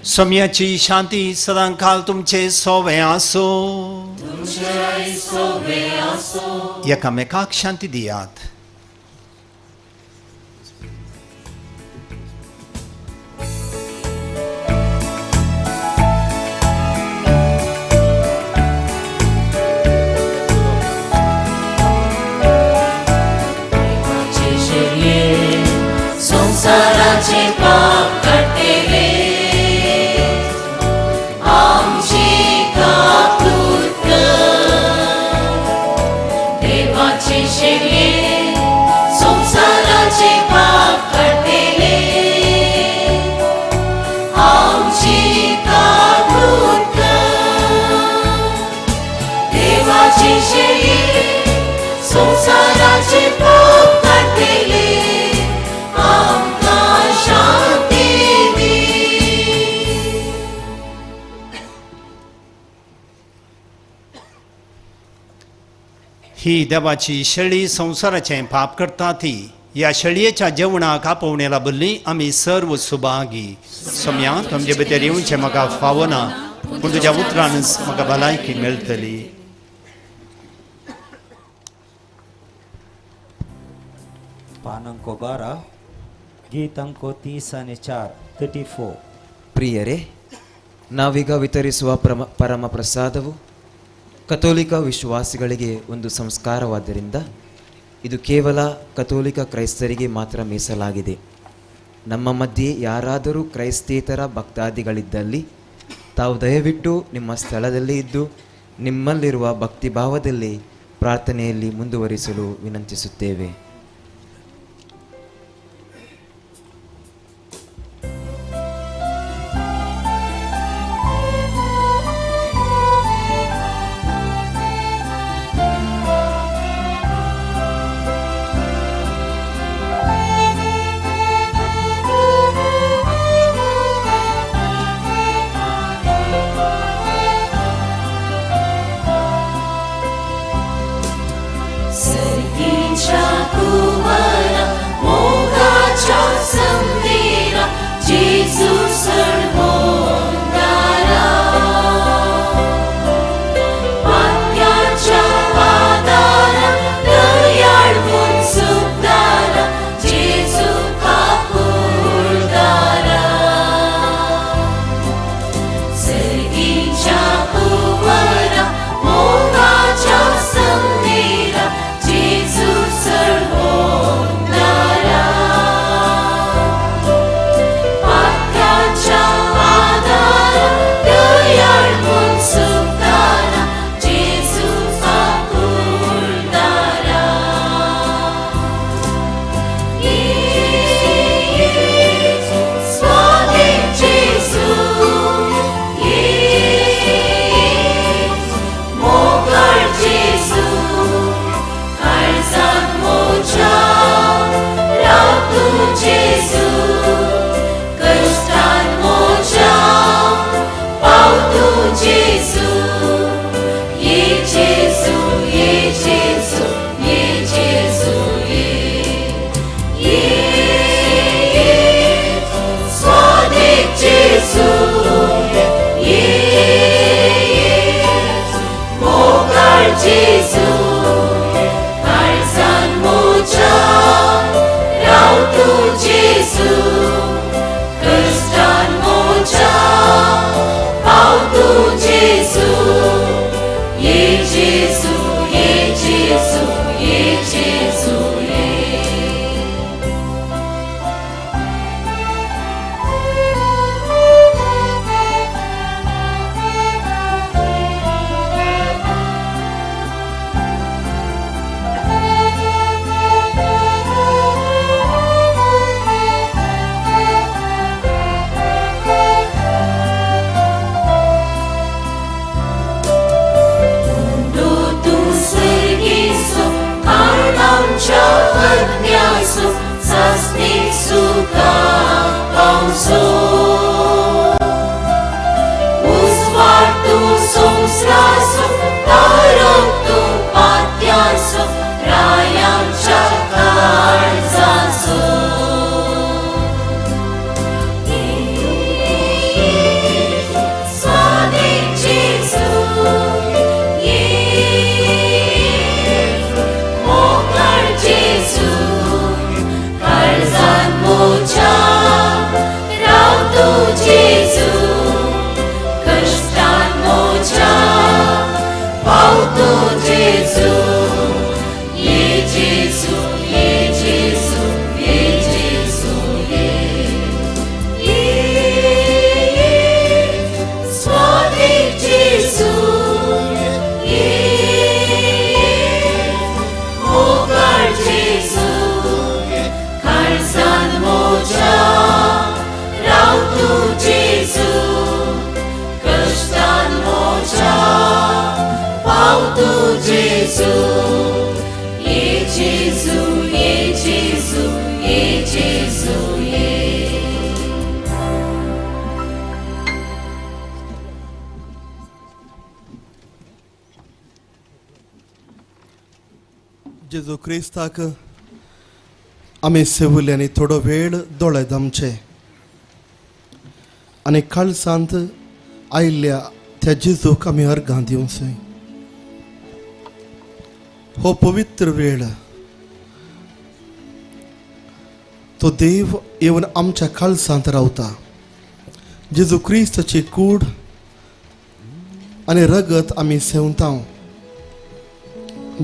सोम्याची शांती सदां काल तुमचे सोवे आसूं. तुमचे सोवे आसो. एकामेकाक शांती दियात. संसाराचे पाप काडटेले आमची काकूत कर. देवाचे शेळये संसाराचे पाप काडटेले आमची काकूत कर. देवाचे शेळये संसाराचे पाप काडटेले आमकां शांती दी. ही देवाची शेळी संवसाराचें पाप करता ती ह्या शेळयेच्या जेवणाक आपोवणे लाबिल्ली आमी सर्व सुभागी. सोम्या, तुमचे भितर येवचें म्हाका फावना, पूण तुज्या उतरानच म्हाका भलायकी मेळटली. पान अंक 12, गीत अंक 34, 34. ಪ್ರಿಯರೇ, ನಾವೀಗ ವಿತರಿಸುವ ಪರಮ ಪ್ರಸಾದವು ಕಥೋಲಿಕ ವಿಶ್ವಾಸಿಗಳಿಗೆ ಒಂದು ಸಂಸ್ಕಾರವಾದ್ದರಿಂದ ಇದು ಕೇವಲ ಕಥೋಲಿಕ ಕ್ರೈಸ್ತರಿಗೆ ಮಾತ್ರ ಮೀಸಲಾಗಿದೆ. ನಮ್ಮ ಮಧ್ಯೆ ಯಾರಾದರೂ ಕ್ರೈಸ್ತೇತರ ಭಕ್ತಾದಿಗಳಿದ್ದಲ್ಲಿ ತಾವು ದಯವಿಟ್ಟು ನಿಮ್ಮ ಸ್ಥಳದಲ್ಲಿ ಇದ್ದು ನಿಮ್ಮಲ್ಲಿರುವ ಭಕ್ತಿಭಾವದಲ್ಲಿ ಪ್ರಾರ್ಥನೆಯಲ್ಲಿ ಮುಂದುವರಿಸಲು ವಿನಂತಿಸುತ್ತೇವೆ. सर्गीच्या कुंवरा मोगाच्या संदेरा जेजू सणवंदारा पात्याच्या आदारा दयाळ म्हूण सुखदारा जेजू काकुळदारा. सर्गीच्या कुंवरा मोगाच्या संदेरा जेजू सणवंदारा पात्याच्या आदारा दयाळ म्हूण सुखदारा जेजू काकुळदारा. स्वामी जेजू, मोगाळ जेजू, काळजांत म्हज्या राव तूं जेजू, कश्टान म्हज्या पाव तूं जेजू. ये जेजू, ये जेजू, ये जेजू, ये ये स्वामी जेजू, ये मोगाळ जेजू, काळजांत म्हज्या राव तूं जेजू, कश्टान म्हज्या पाव तूं जेजू. ये जेजू, ये जेजू, ये जेजू, ये. तूं सर्गीसो कारणांच्या अज्ञासो सासणीक सुखा पावसो. उजवाड तूं संवसाराचो तारक तूं पात्याचो रायांच्या काळजाचो. स्वामी जेजू, ये जेजू क्रिस्ताक आमी सेवुले आनी थोडो वेळ दोळे दामचे आनी काळसांत आयिल्ल्या त्या जेजूक आमी अर्गां दिवचे. हो पवित्र वेळ तो देव येवन आमच्या काळसांत रावता. जेजू क्रिस्ताची कूड आनी रगत आमी सेवता.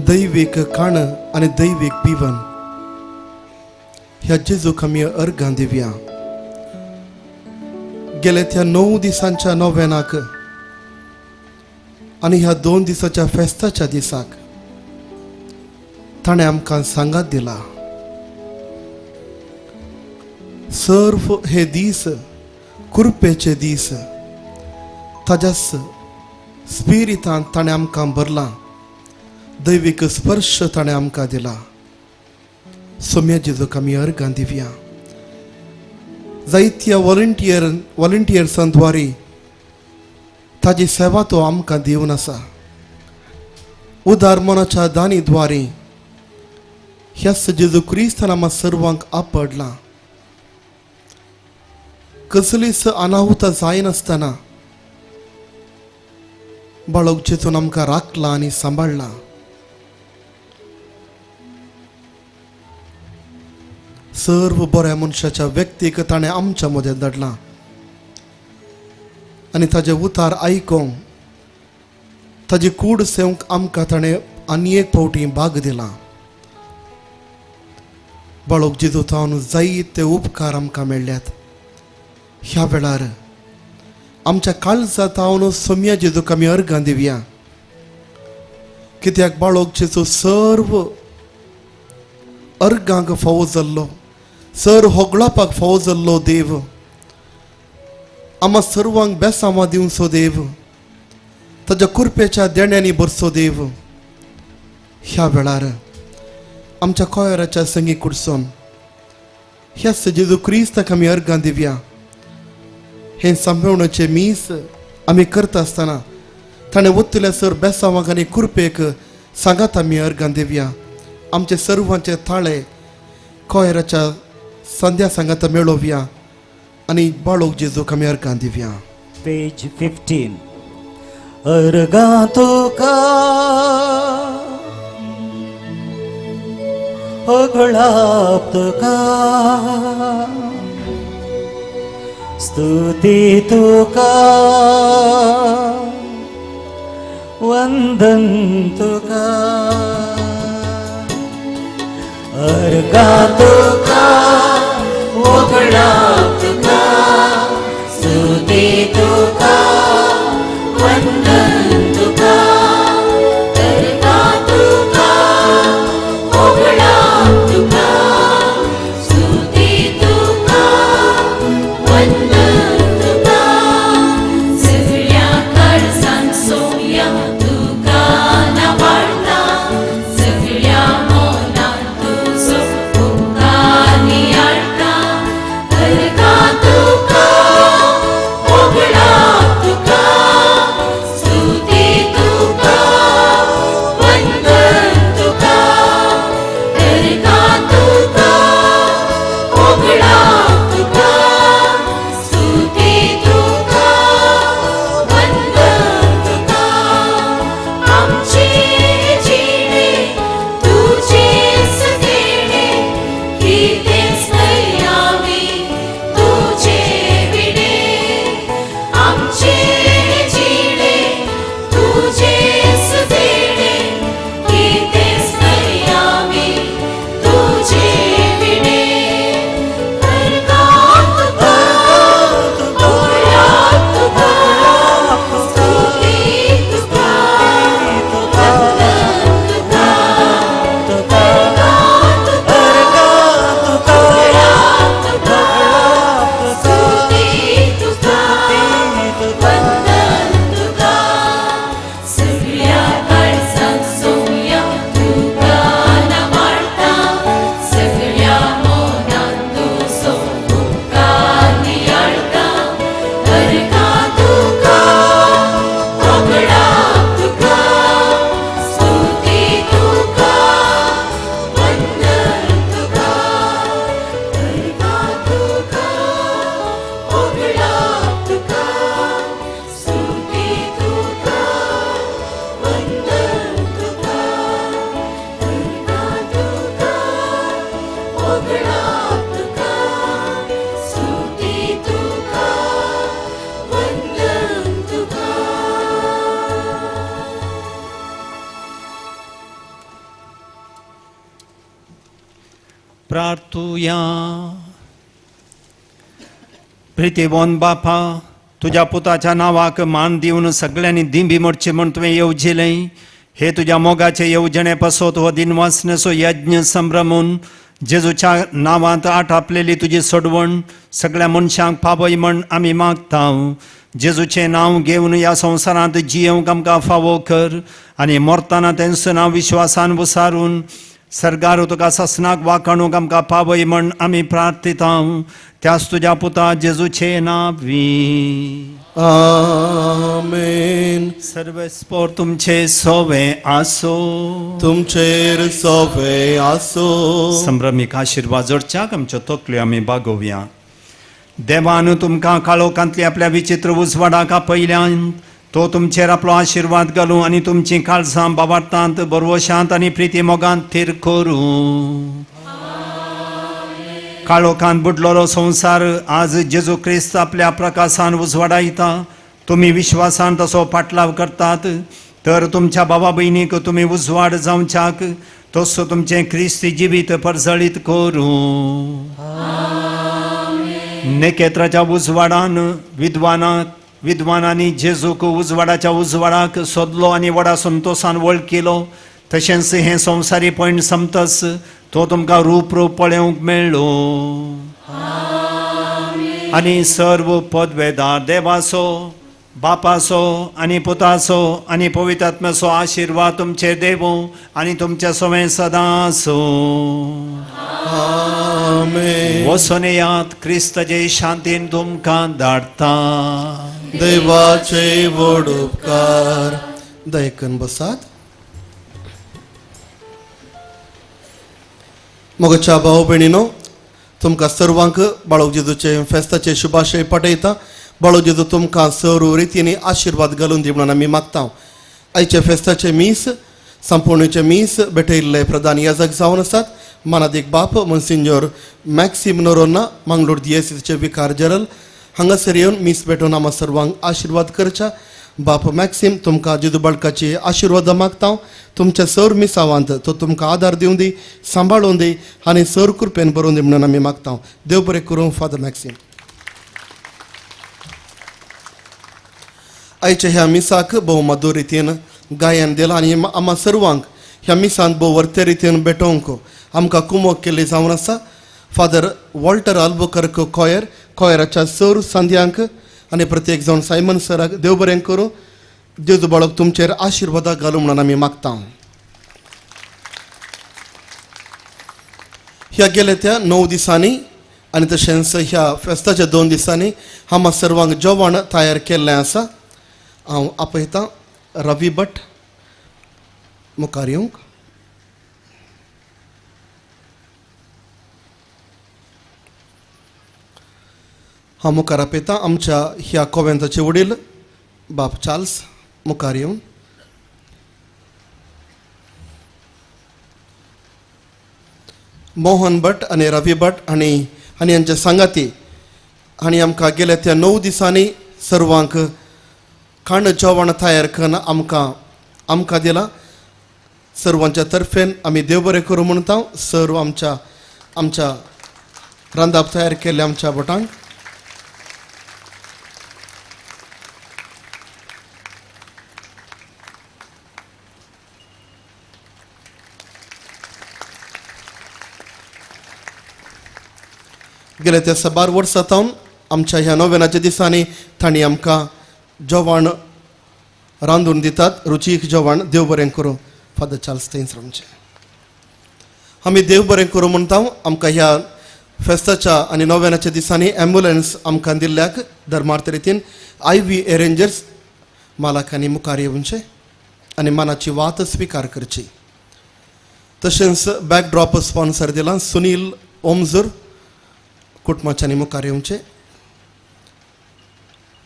दैवीक खाण आनी दैवीक पिवन ह्या जेजूक आमी अर्गां दिवया. गेले त्या 9 दिसांच्या नोवेनाक आनी ह्या 2 दिसाच्या फेस्ताच्या दिसाक ताणें आमकां सांगात दिला. सर्व हे दीस कुरपेचे दीस ताज्या स्पिरितान ताणें आमकां भरला. दैवीक स्पर्श ताणें आमकां दिला. सोम्या जेजूक आमी अर्गां दिवया. जायत्या वॉलंटियर्सां द्वारे ताजी सेवा तो आमकां दिवन आसा. उदार मनाच्या दानी द्वारे ह्याच जेजू क्रिस्तान आमकां सर्वांक आपडला. कसलीच अनाहुता जायनासतना बाळक जेजून आमकां राखला आनी सांबाळला. सर्व बऱ्या मनशाच्या व्यक्तीक ताणें आमच्या मदें धाडला आनी ताजे उतार आयकोंक ताजी कूड सेवंक आमकां ताणें आनी एक फावटी भाग दिला. बाळक जेजू थावन जायते उपकार आमकां मेळ्ळ्यात. ह्या वेळार आमच्या काळजा थावन सोम्या जेजूक आमी अर्गां दिवया. कित्याक बाळक जेजू सर्व अर्गांक फावो जाल्लो, सर होगळापाक फावो जाल्लो देव, आमा सर्वांक बेसांवां दिवचो देव, ताज्या कुरपेच्या देण्यांनी भरचो देव. ह्या वेळार आमच्या कोयराच्या संगी कुडसून ह्या जेजू क्रिस्ताक आमी अर्गां दिवया. हें सांबेवणाचें मीस आमी करता आसतना ताणें वतल्या सर बेसांवांक आनी कुरपेक सांगात आमी अर्गां दिवया. आमचे सर्वांचे थाळे कोयराच्या संध्या सांगात मेळोवया आनी बाळोक जेजूक आमी अर्गां दिवया. पेज 15. अर्गां तुका होगळाप तुका स्तुती तुका वंदन तुका अर्गां तुका होगळाप तुका स्तुती तुका वंदन तुका अर्गां तुका होगळाप तुका स्तुती तुका वंदन तुका. सगळ्या काळजान सोम्या तुका नावाडता, सगळ्या मनान तुजो उपकार नियाळता. प्रार्थुया. प्रितीवन बापा, तुज्या पुताच्या नांवाक मान दिवन सगळ्यांनी दिंबी मोडची म्हूण तुवें येवजिलें. हे तुज्या मोगाचे येवजणे पासत हो दिनवासनेचो यज्ञ संभ्रमून जेजूच्या नांवांत आटापलेली तुजी सोडवण सगळ्या मनशांक पावय म्हण आमी मागता. जेजूचें नांव घेवन ह्या संवसारांत जियेवंक आमकां फावो कर आनी मरतना तेंचो नांव विश्वासान वसारून सर्गार तुका सासणाक वाखाणूंक आमकां पावय म्हण आमी प्रार्थिता. त्याच तुज्या पुता जेजूचे नांवी आमेन. सर्वेस्पोर तुमचे सोवे आसो, तुमचेर सोवे आसो. संभ्रमीक आशिर्वाद जोडच्याक आमच्यो तकल्यो आमी बागोवया. देवान तुमकां काळोखांतली आपल्या विचित्र उजवाडाक आपयल्यान तो तुमचेर आपलो आशिर्वाद घालूं आनी तुमचीं काळजां बाबार्थांत बरवशांत आनी प्रिती मोगांत थीर करूं. काळोखांत बुडलेलो संवसार आज जेजू क्रिस्त आपल्या प्रकाशान उजवाडायता. तुमी विश्वासान तसो पाटलाव करतात तर तुमच्या बाबा भयणीक तुमी उजवाड जावच्याक तसो तुमचें क्रिस्ती जिवीत परजळीत करूं. नेकेत्राच्या उजवाडान विद्वानांनी जेजूक उजवाडाच्या उजवाडाक सोदलो आनी व्हडा संतोशान वळखिलो. तशेंच हें संवसारी पॉयंट समतस तो तुमकां रूप रूप पळोवंक मेळ्ळो. आनी सर्व पदवेदार देवाचो, बापाचो आनी पुताचो आनी पवित्र आत्म्याचो आशिर्वाद तुमचेर देवूं आनी तुमच्या सवें सदां आसूं. आमेन. वचून येयात, क्रिस्ताचे शांतीन तुमकां धाडटा. देवाचे व्हड उपकार. दयकन बसात. मोगाच्या भाव भयणीनो, तुमकां सर्वांक बाळक जेजूचे फेस्ताचे शुभाशय पाठयता. बाळक जेजू तुमकां सर्व रितींनी आशिर्वाद घालून दी म्हणून आमी मागता. आयचे फेस्ताचे मीस संपूर्णेचे मीस भेटयल्ले प्रधान याजक जावन आसात मानादीक बाप monsignor Maxim Noronha, Mangalore दियेसीचे विकार जनरल हांगासर येवन मीस भेटोवन आमा सर्वांक आशिर्वाद करच्या. बाप मॅक्सीम तुमकां जेजू बाळकाची आशिर्वादां मागता. तुमच्या सर मिसावांत तो तुमकां आदार दिवं दी, सांबाळून दी आनी सर कृपेन बरोवन दी म्हणून आमी मागता. देव बरें करूं फादर मॅक्सीम. आयच्या ह्या मिसाक भोव मधूर रितीन गायन दिलां आनी आमा सर्वांक ह्या मिसांत भोव वर्ते रितीन भेटोवंक आमकां कुमोक केल्ली जावन आसा. फादर वॉल्टर आल्बुकर्क कॉयर, कॉयराच्या सर सांद्यांक आनी प्रत्येक जावन सायमन सराक देव बरें करूं. जेजू बाळक तुमचेर आशिर्वादा घालूं म्हणून आमी मागता. ह्या गेल्या त्या 9 दिसांनी आनी तशेंच ह्या फेस्ताच्या 2 दिसांनी आमा सर्वांक जेवण तयार केल्लें आसा. हांव आपयतां रवी भट मुखार येवंक. हांव मुखार आपयतां आमच्या ह्या कोवेंताचे वडील बाप चार्ल्स मुखार येवन. मोहन भट आनी रवी भट आनी आनी हांच्या सांगाती आनी आमकां गेल्या त्या 9 दिसांनी सर्वांक खाण जेवण तयार करून आमकां आमकां दिलां. सर्वांच्या तर्फेन आमी देव बरें करूं म्हणटा. सर्व आमच्या आमच्या रांदाप तयार केल्ल्या आमच्या भटांक. गेल्या त्या साबार वर्सां सावन आमच्या ह्या नोवेनाच्या दिसांनी तांणी आमकां जेवण रांदून दितात, रुचीक जेवण. देव बरें करूं फादर चार्ल्स थंयच रावचें. आमी देव बरें करूं म्हणटा. आमकां ह्या फेस्ताच्या आनी नोवेनाच्या दिसांनी एम्बुलन्स आमकां दिल्ल्याक धर्मार्थ रितीन I V एरेंजर्स मालकांनी मुखार येवचें आनी मानाची वात स्विकार करची. तशेंच बॅकड्रॉप स्पॉन्सर दिलां सुनील ओमजूर कुटुंबाच्यांनी मुखार येवचें.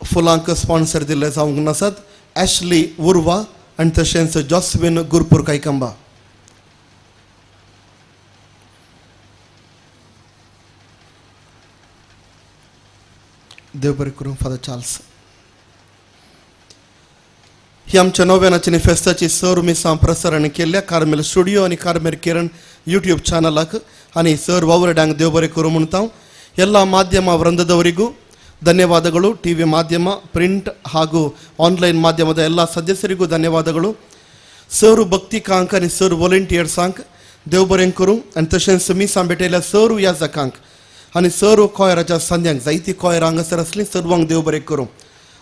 फुलांक स्पॉन्सर दिल्ले जावंक नासत ॲशली उर्वा आनी तशेंच जॉस्विन गुरपूर कायकंबा. देव बरें करूं फादर चार्ल्स. ही आमच्या नोवेनाची आनी फेस्ताची सर्व मिसां प्रसारण केल्ल्या कार्मेल स्टुडियो आनी कार्मेल किरण ಯೂಟ್ಯೂಬ್ ಚಾನಲಾಕ್ ಆನಿ ಸರ್ ವಾವರಡ್ಯಾಂಗ್ ದೇವ್ ಬರೆं करूं म्हणटा. ಎಲ್ಲ ಮಾಧ್ಯಮ ವೃಂದದವರಿಗೂ ಧನ್ಯವಾದಗಳು. ಟಿ ವಿ ಮಾಧ್ಯಮ, ಪ್ರಿಂಟ್ ಹಾಗೂ ಆನ್ಲೈನ್ ಮಾಧ್ಯಮದ ಎಲ್ಲ ಸದಸ್ಯರಿಗೂ ಧನ್ಯವಾದಗಳು. ಸರು ಭಕ್ತಿ ಕಾಂಕ್ आनी सर वॉलंटियर्सांक देव बरें करूं आनी तशेंच मिसां भेटयल्या सरू याजकांक आनी सरू कॉयराच्या संद्यांक जायती कॉयर हांगासर आसली सर्वांक देव बरें करूं.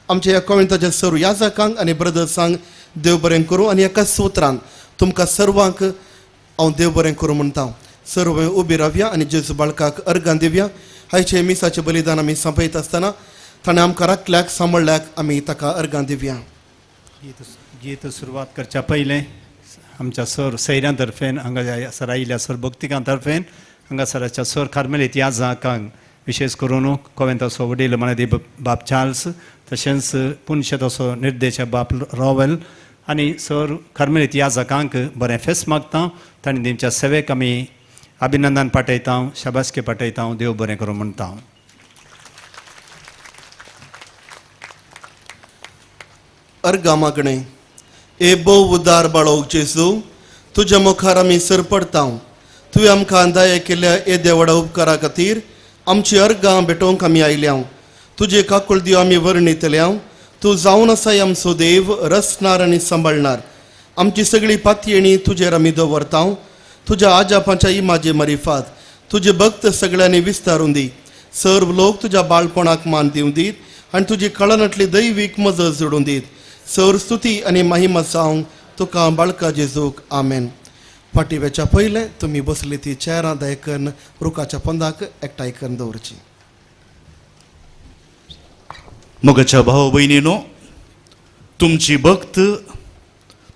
आमच्या ह्या कॉमेंटाच्या सरू याजकांक आनी ब्रदर्सांक देव बरें करूं आनी एका सूत्रान तुमकां सर्वांक हांव देव बरें करूं म्हणटा. सर्व उबी रावया आनी जेजू बाळकाक अर्गां दिवया. आयचे मिसाचें बलिदान आमी सोंपयता आसतना ताणें आमकां राखल्याक सांबाळ्ळ्याक आमी ताका अर्गां दिवया. गीत सुरवात करच्या पयलें आमच्या सर सैऱ्यां तर्फेन हांगा सर आयिल्ल्या सर भक्तिकां तर्फेन हांगासराच्या सर कार्मेलीत याजकांक विशेष करून कोवेंताचो वडील मानादी बाब चार्ल्स तशेंच पुनशेताचो निर्देशक बाब रॉवेल आनी सर कार्मेलीत याजकांक बरें फेस मागता. तांणी तेंच्या सेवेक आमी अभिनंदन पाठयता, शाबासकी पाठयता, देव बरें करूं म्हणटा. अर्गां मागणें. ए भोव उदार बाळोवक जेजू, तुज्या मुखार आमी सरपडटा. तुवें आमकां दया केल्ल्या येद्या व्हडा उपकारा खातीर आमची अर्गां भेटोवंक आमी आयल्या. तुजे काकुळदियो आमी वर्णितल्या. तूं जावन आसाय आमचो देव, रचणार आनी सांबाळणार. आमची सगळी पातयेणी तुजेर आमी दवरता. तुज्या आजापांच्या इमाजे मरिफात तुजे भक्त सगळ्यांनी विस्तारून दी. सर्व लोक तुज्या बाळपणाक मान दिवं दीत आनी तुजी कळनांतली दैवीक मजत जोडून दीत. सर स्तुती आनी महिमा जावंक तुका बाळका जेजूक. आमेन. फाटीं वेच्या पयलें तुमी बसली ती चेरां दयकन रुखाच्या पोंदाक एकठांय करून दवरची. मोगाच्या भाव भयणीनो, तुमची भक्त,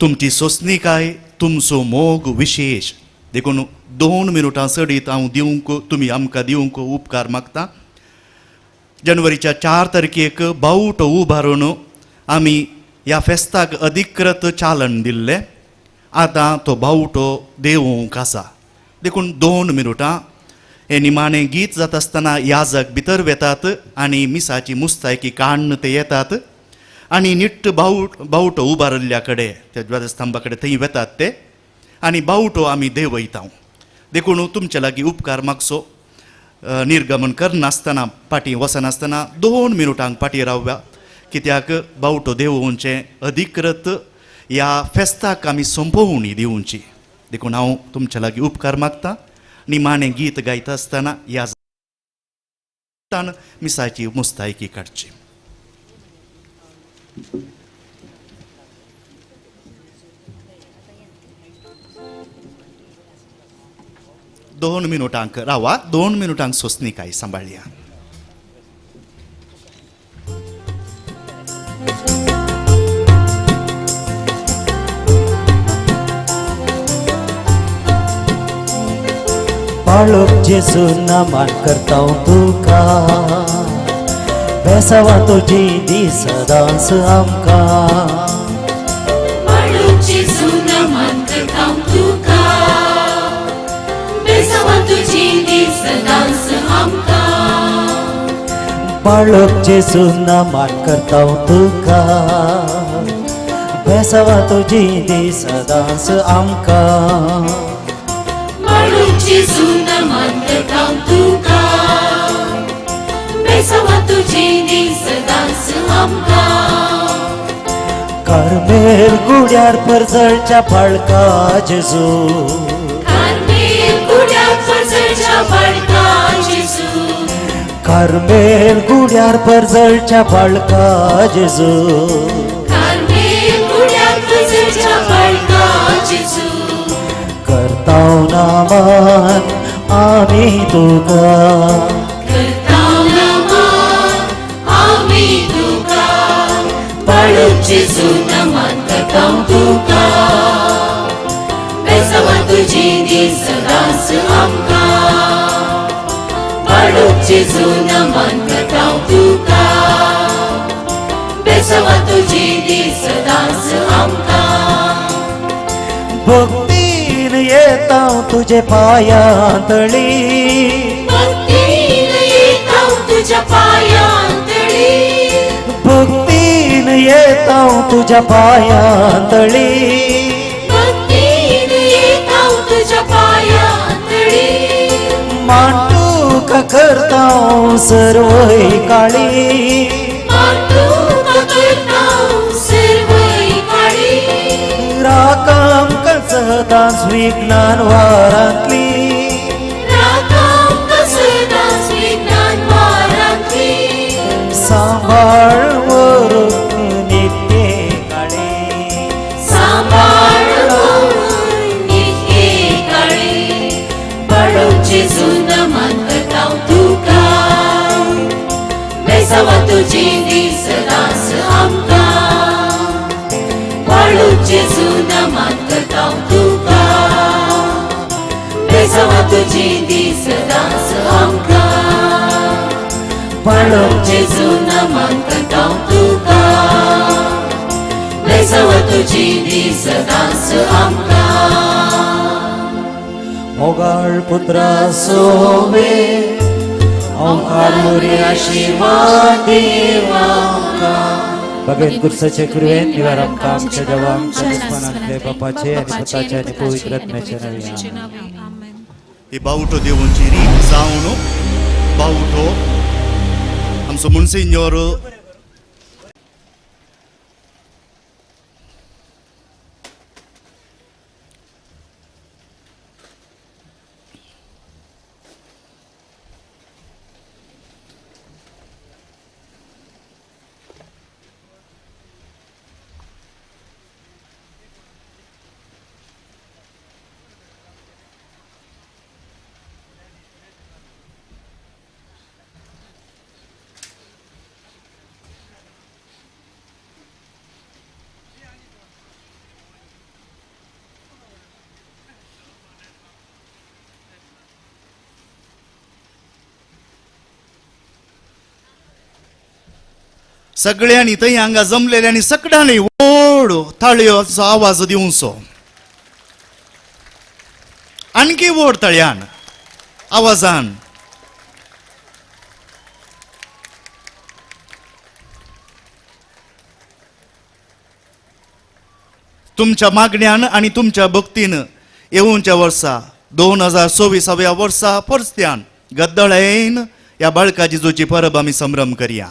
तुमची सोंसणीकाय, तुमचो मोग विशेश देखून 2 मिनुटां चडीत हांव दिवंक तुमी आमकां दिवंक उपकार मागता. जानेवारीच्या 4 तारखेक बावटो उबारून आमी ह्या फेस्ताक अधिकृत चालन दिल्लें. आतां तो बावटो देंवोवंक आसा देखून 2 मिनुटां हें निमाणें गीत जाता आसतना याजक भितर वेतात आनी मिसाची मुस्तायकी काडून ते येतात आनी निट्ट बावटो उबारिल्ल्या कडेन त्या ध्वजस्तंभा कडेन थंय वेतात ते आनी बावटो आमी देंवयता. देखून तुमचे लागीं उपकार मागचो. निर्गमन करनासतना फाटीं वचनासतना 2 मिनुटांक फाटीं रावया, कित्याक बावटो देंवोवचें अधिकृत ह्या फेस्ताक आमी सोंपोवणी दिवची. देखून हांव तुमचे लागीं उपकार मागता. निमाणें गीत गायता आसतना ह्या मिसाची मुस्तायकी काडची. दोन मिनुटांक रावा, 2 मिनुटांक सोंसणीकाय सांबाळया. बाळक जेजू नमन करता तुका, बेसावा तुजी दी सदांच आमकां. बाळक जेजू नमन करता तुका, बेसावा तुजी दी सदांच आमकां. बाळक जेजू नमन करता तुका, बेसावा तुजी दी सदांच आमकां. बाळक जेजू नमन करता तुका, बेसावा तुजी दी सदांच आमकां. कार्मेल गुड्यार परजळच्या बाळका जेजू, कार्मेल गुड्यार परजळच्या बाळका जेजू, कार्मेल गुड्यार परजळच्या बाळका जेजू, कार्मेल गुड्यार परजळच्या बाळका जेजू. करताव नमन आमी तुका, करताव नमन आमी तुका, बाळक जेजू नमन करताव तुका, बेसावा तुजी दी सदांच आमकां. बाळक जेजू नमन करताव तुका, बेसावा तुजी दी सदांच आमकां. भक्तीन येता तुजे पायांतळी, भक्तीन येता तुज्या पायांतळी, भक्तीन येता तुज्या पायांतळी, भक्तीन येता तुज्या पायांतळी. तुका करता सर्वय काळी, मान तुका करता सर्वय काळी. राख आमकां सदांच विज्ञान वारांतली, राख आमकां सदांच विज्ञान वारांतली. सांबाळ व्हरूंक नित्य काळी, सांबाळ व्हरूंक नित्य काळी. बाळो जेजू नमन करता तुका, बेसावा तुजी दी सदांच आमकां. बाळो जेजू नमन करता तुका, बेसावा तुजी दी सदांच आमकां. बाळो जेजू नमन करता तुका, बेसावा तुजी दी सदांच आमकां. मोगाळ पुत्रा सोवे ओंकार मुरी आशिर्वाद देवांका. भगत कुर्साचे कृपेन निवार आमकां आमच्या देवा आमच्या दुस्मानांतले बापाचे आनी पुताचे आनी पवित्र आत्म्याचे नांवान. ही बावटो देवूंची रीत जावन बावटो आमचो मुन्सिन्योर सगळ्यांनी थंय हांगा जमलेल्यांनी सगळ्यांनी व्हड ताळयोचो आवाज दिवचो, आणखी व्हड ताळयान आवाजान. तुमच्या मागण्यान आनी तुमच्या भक्तीन येवच्या वर्सा 2024 वर्सा परत्यान गद्दळेन ह्या बाळका जेजूची परब आमी संभ्रम करया.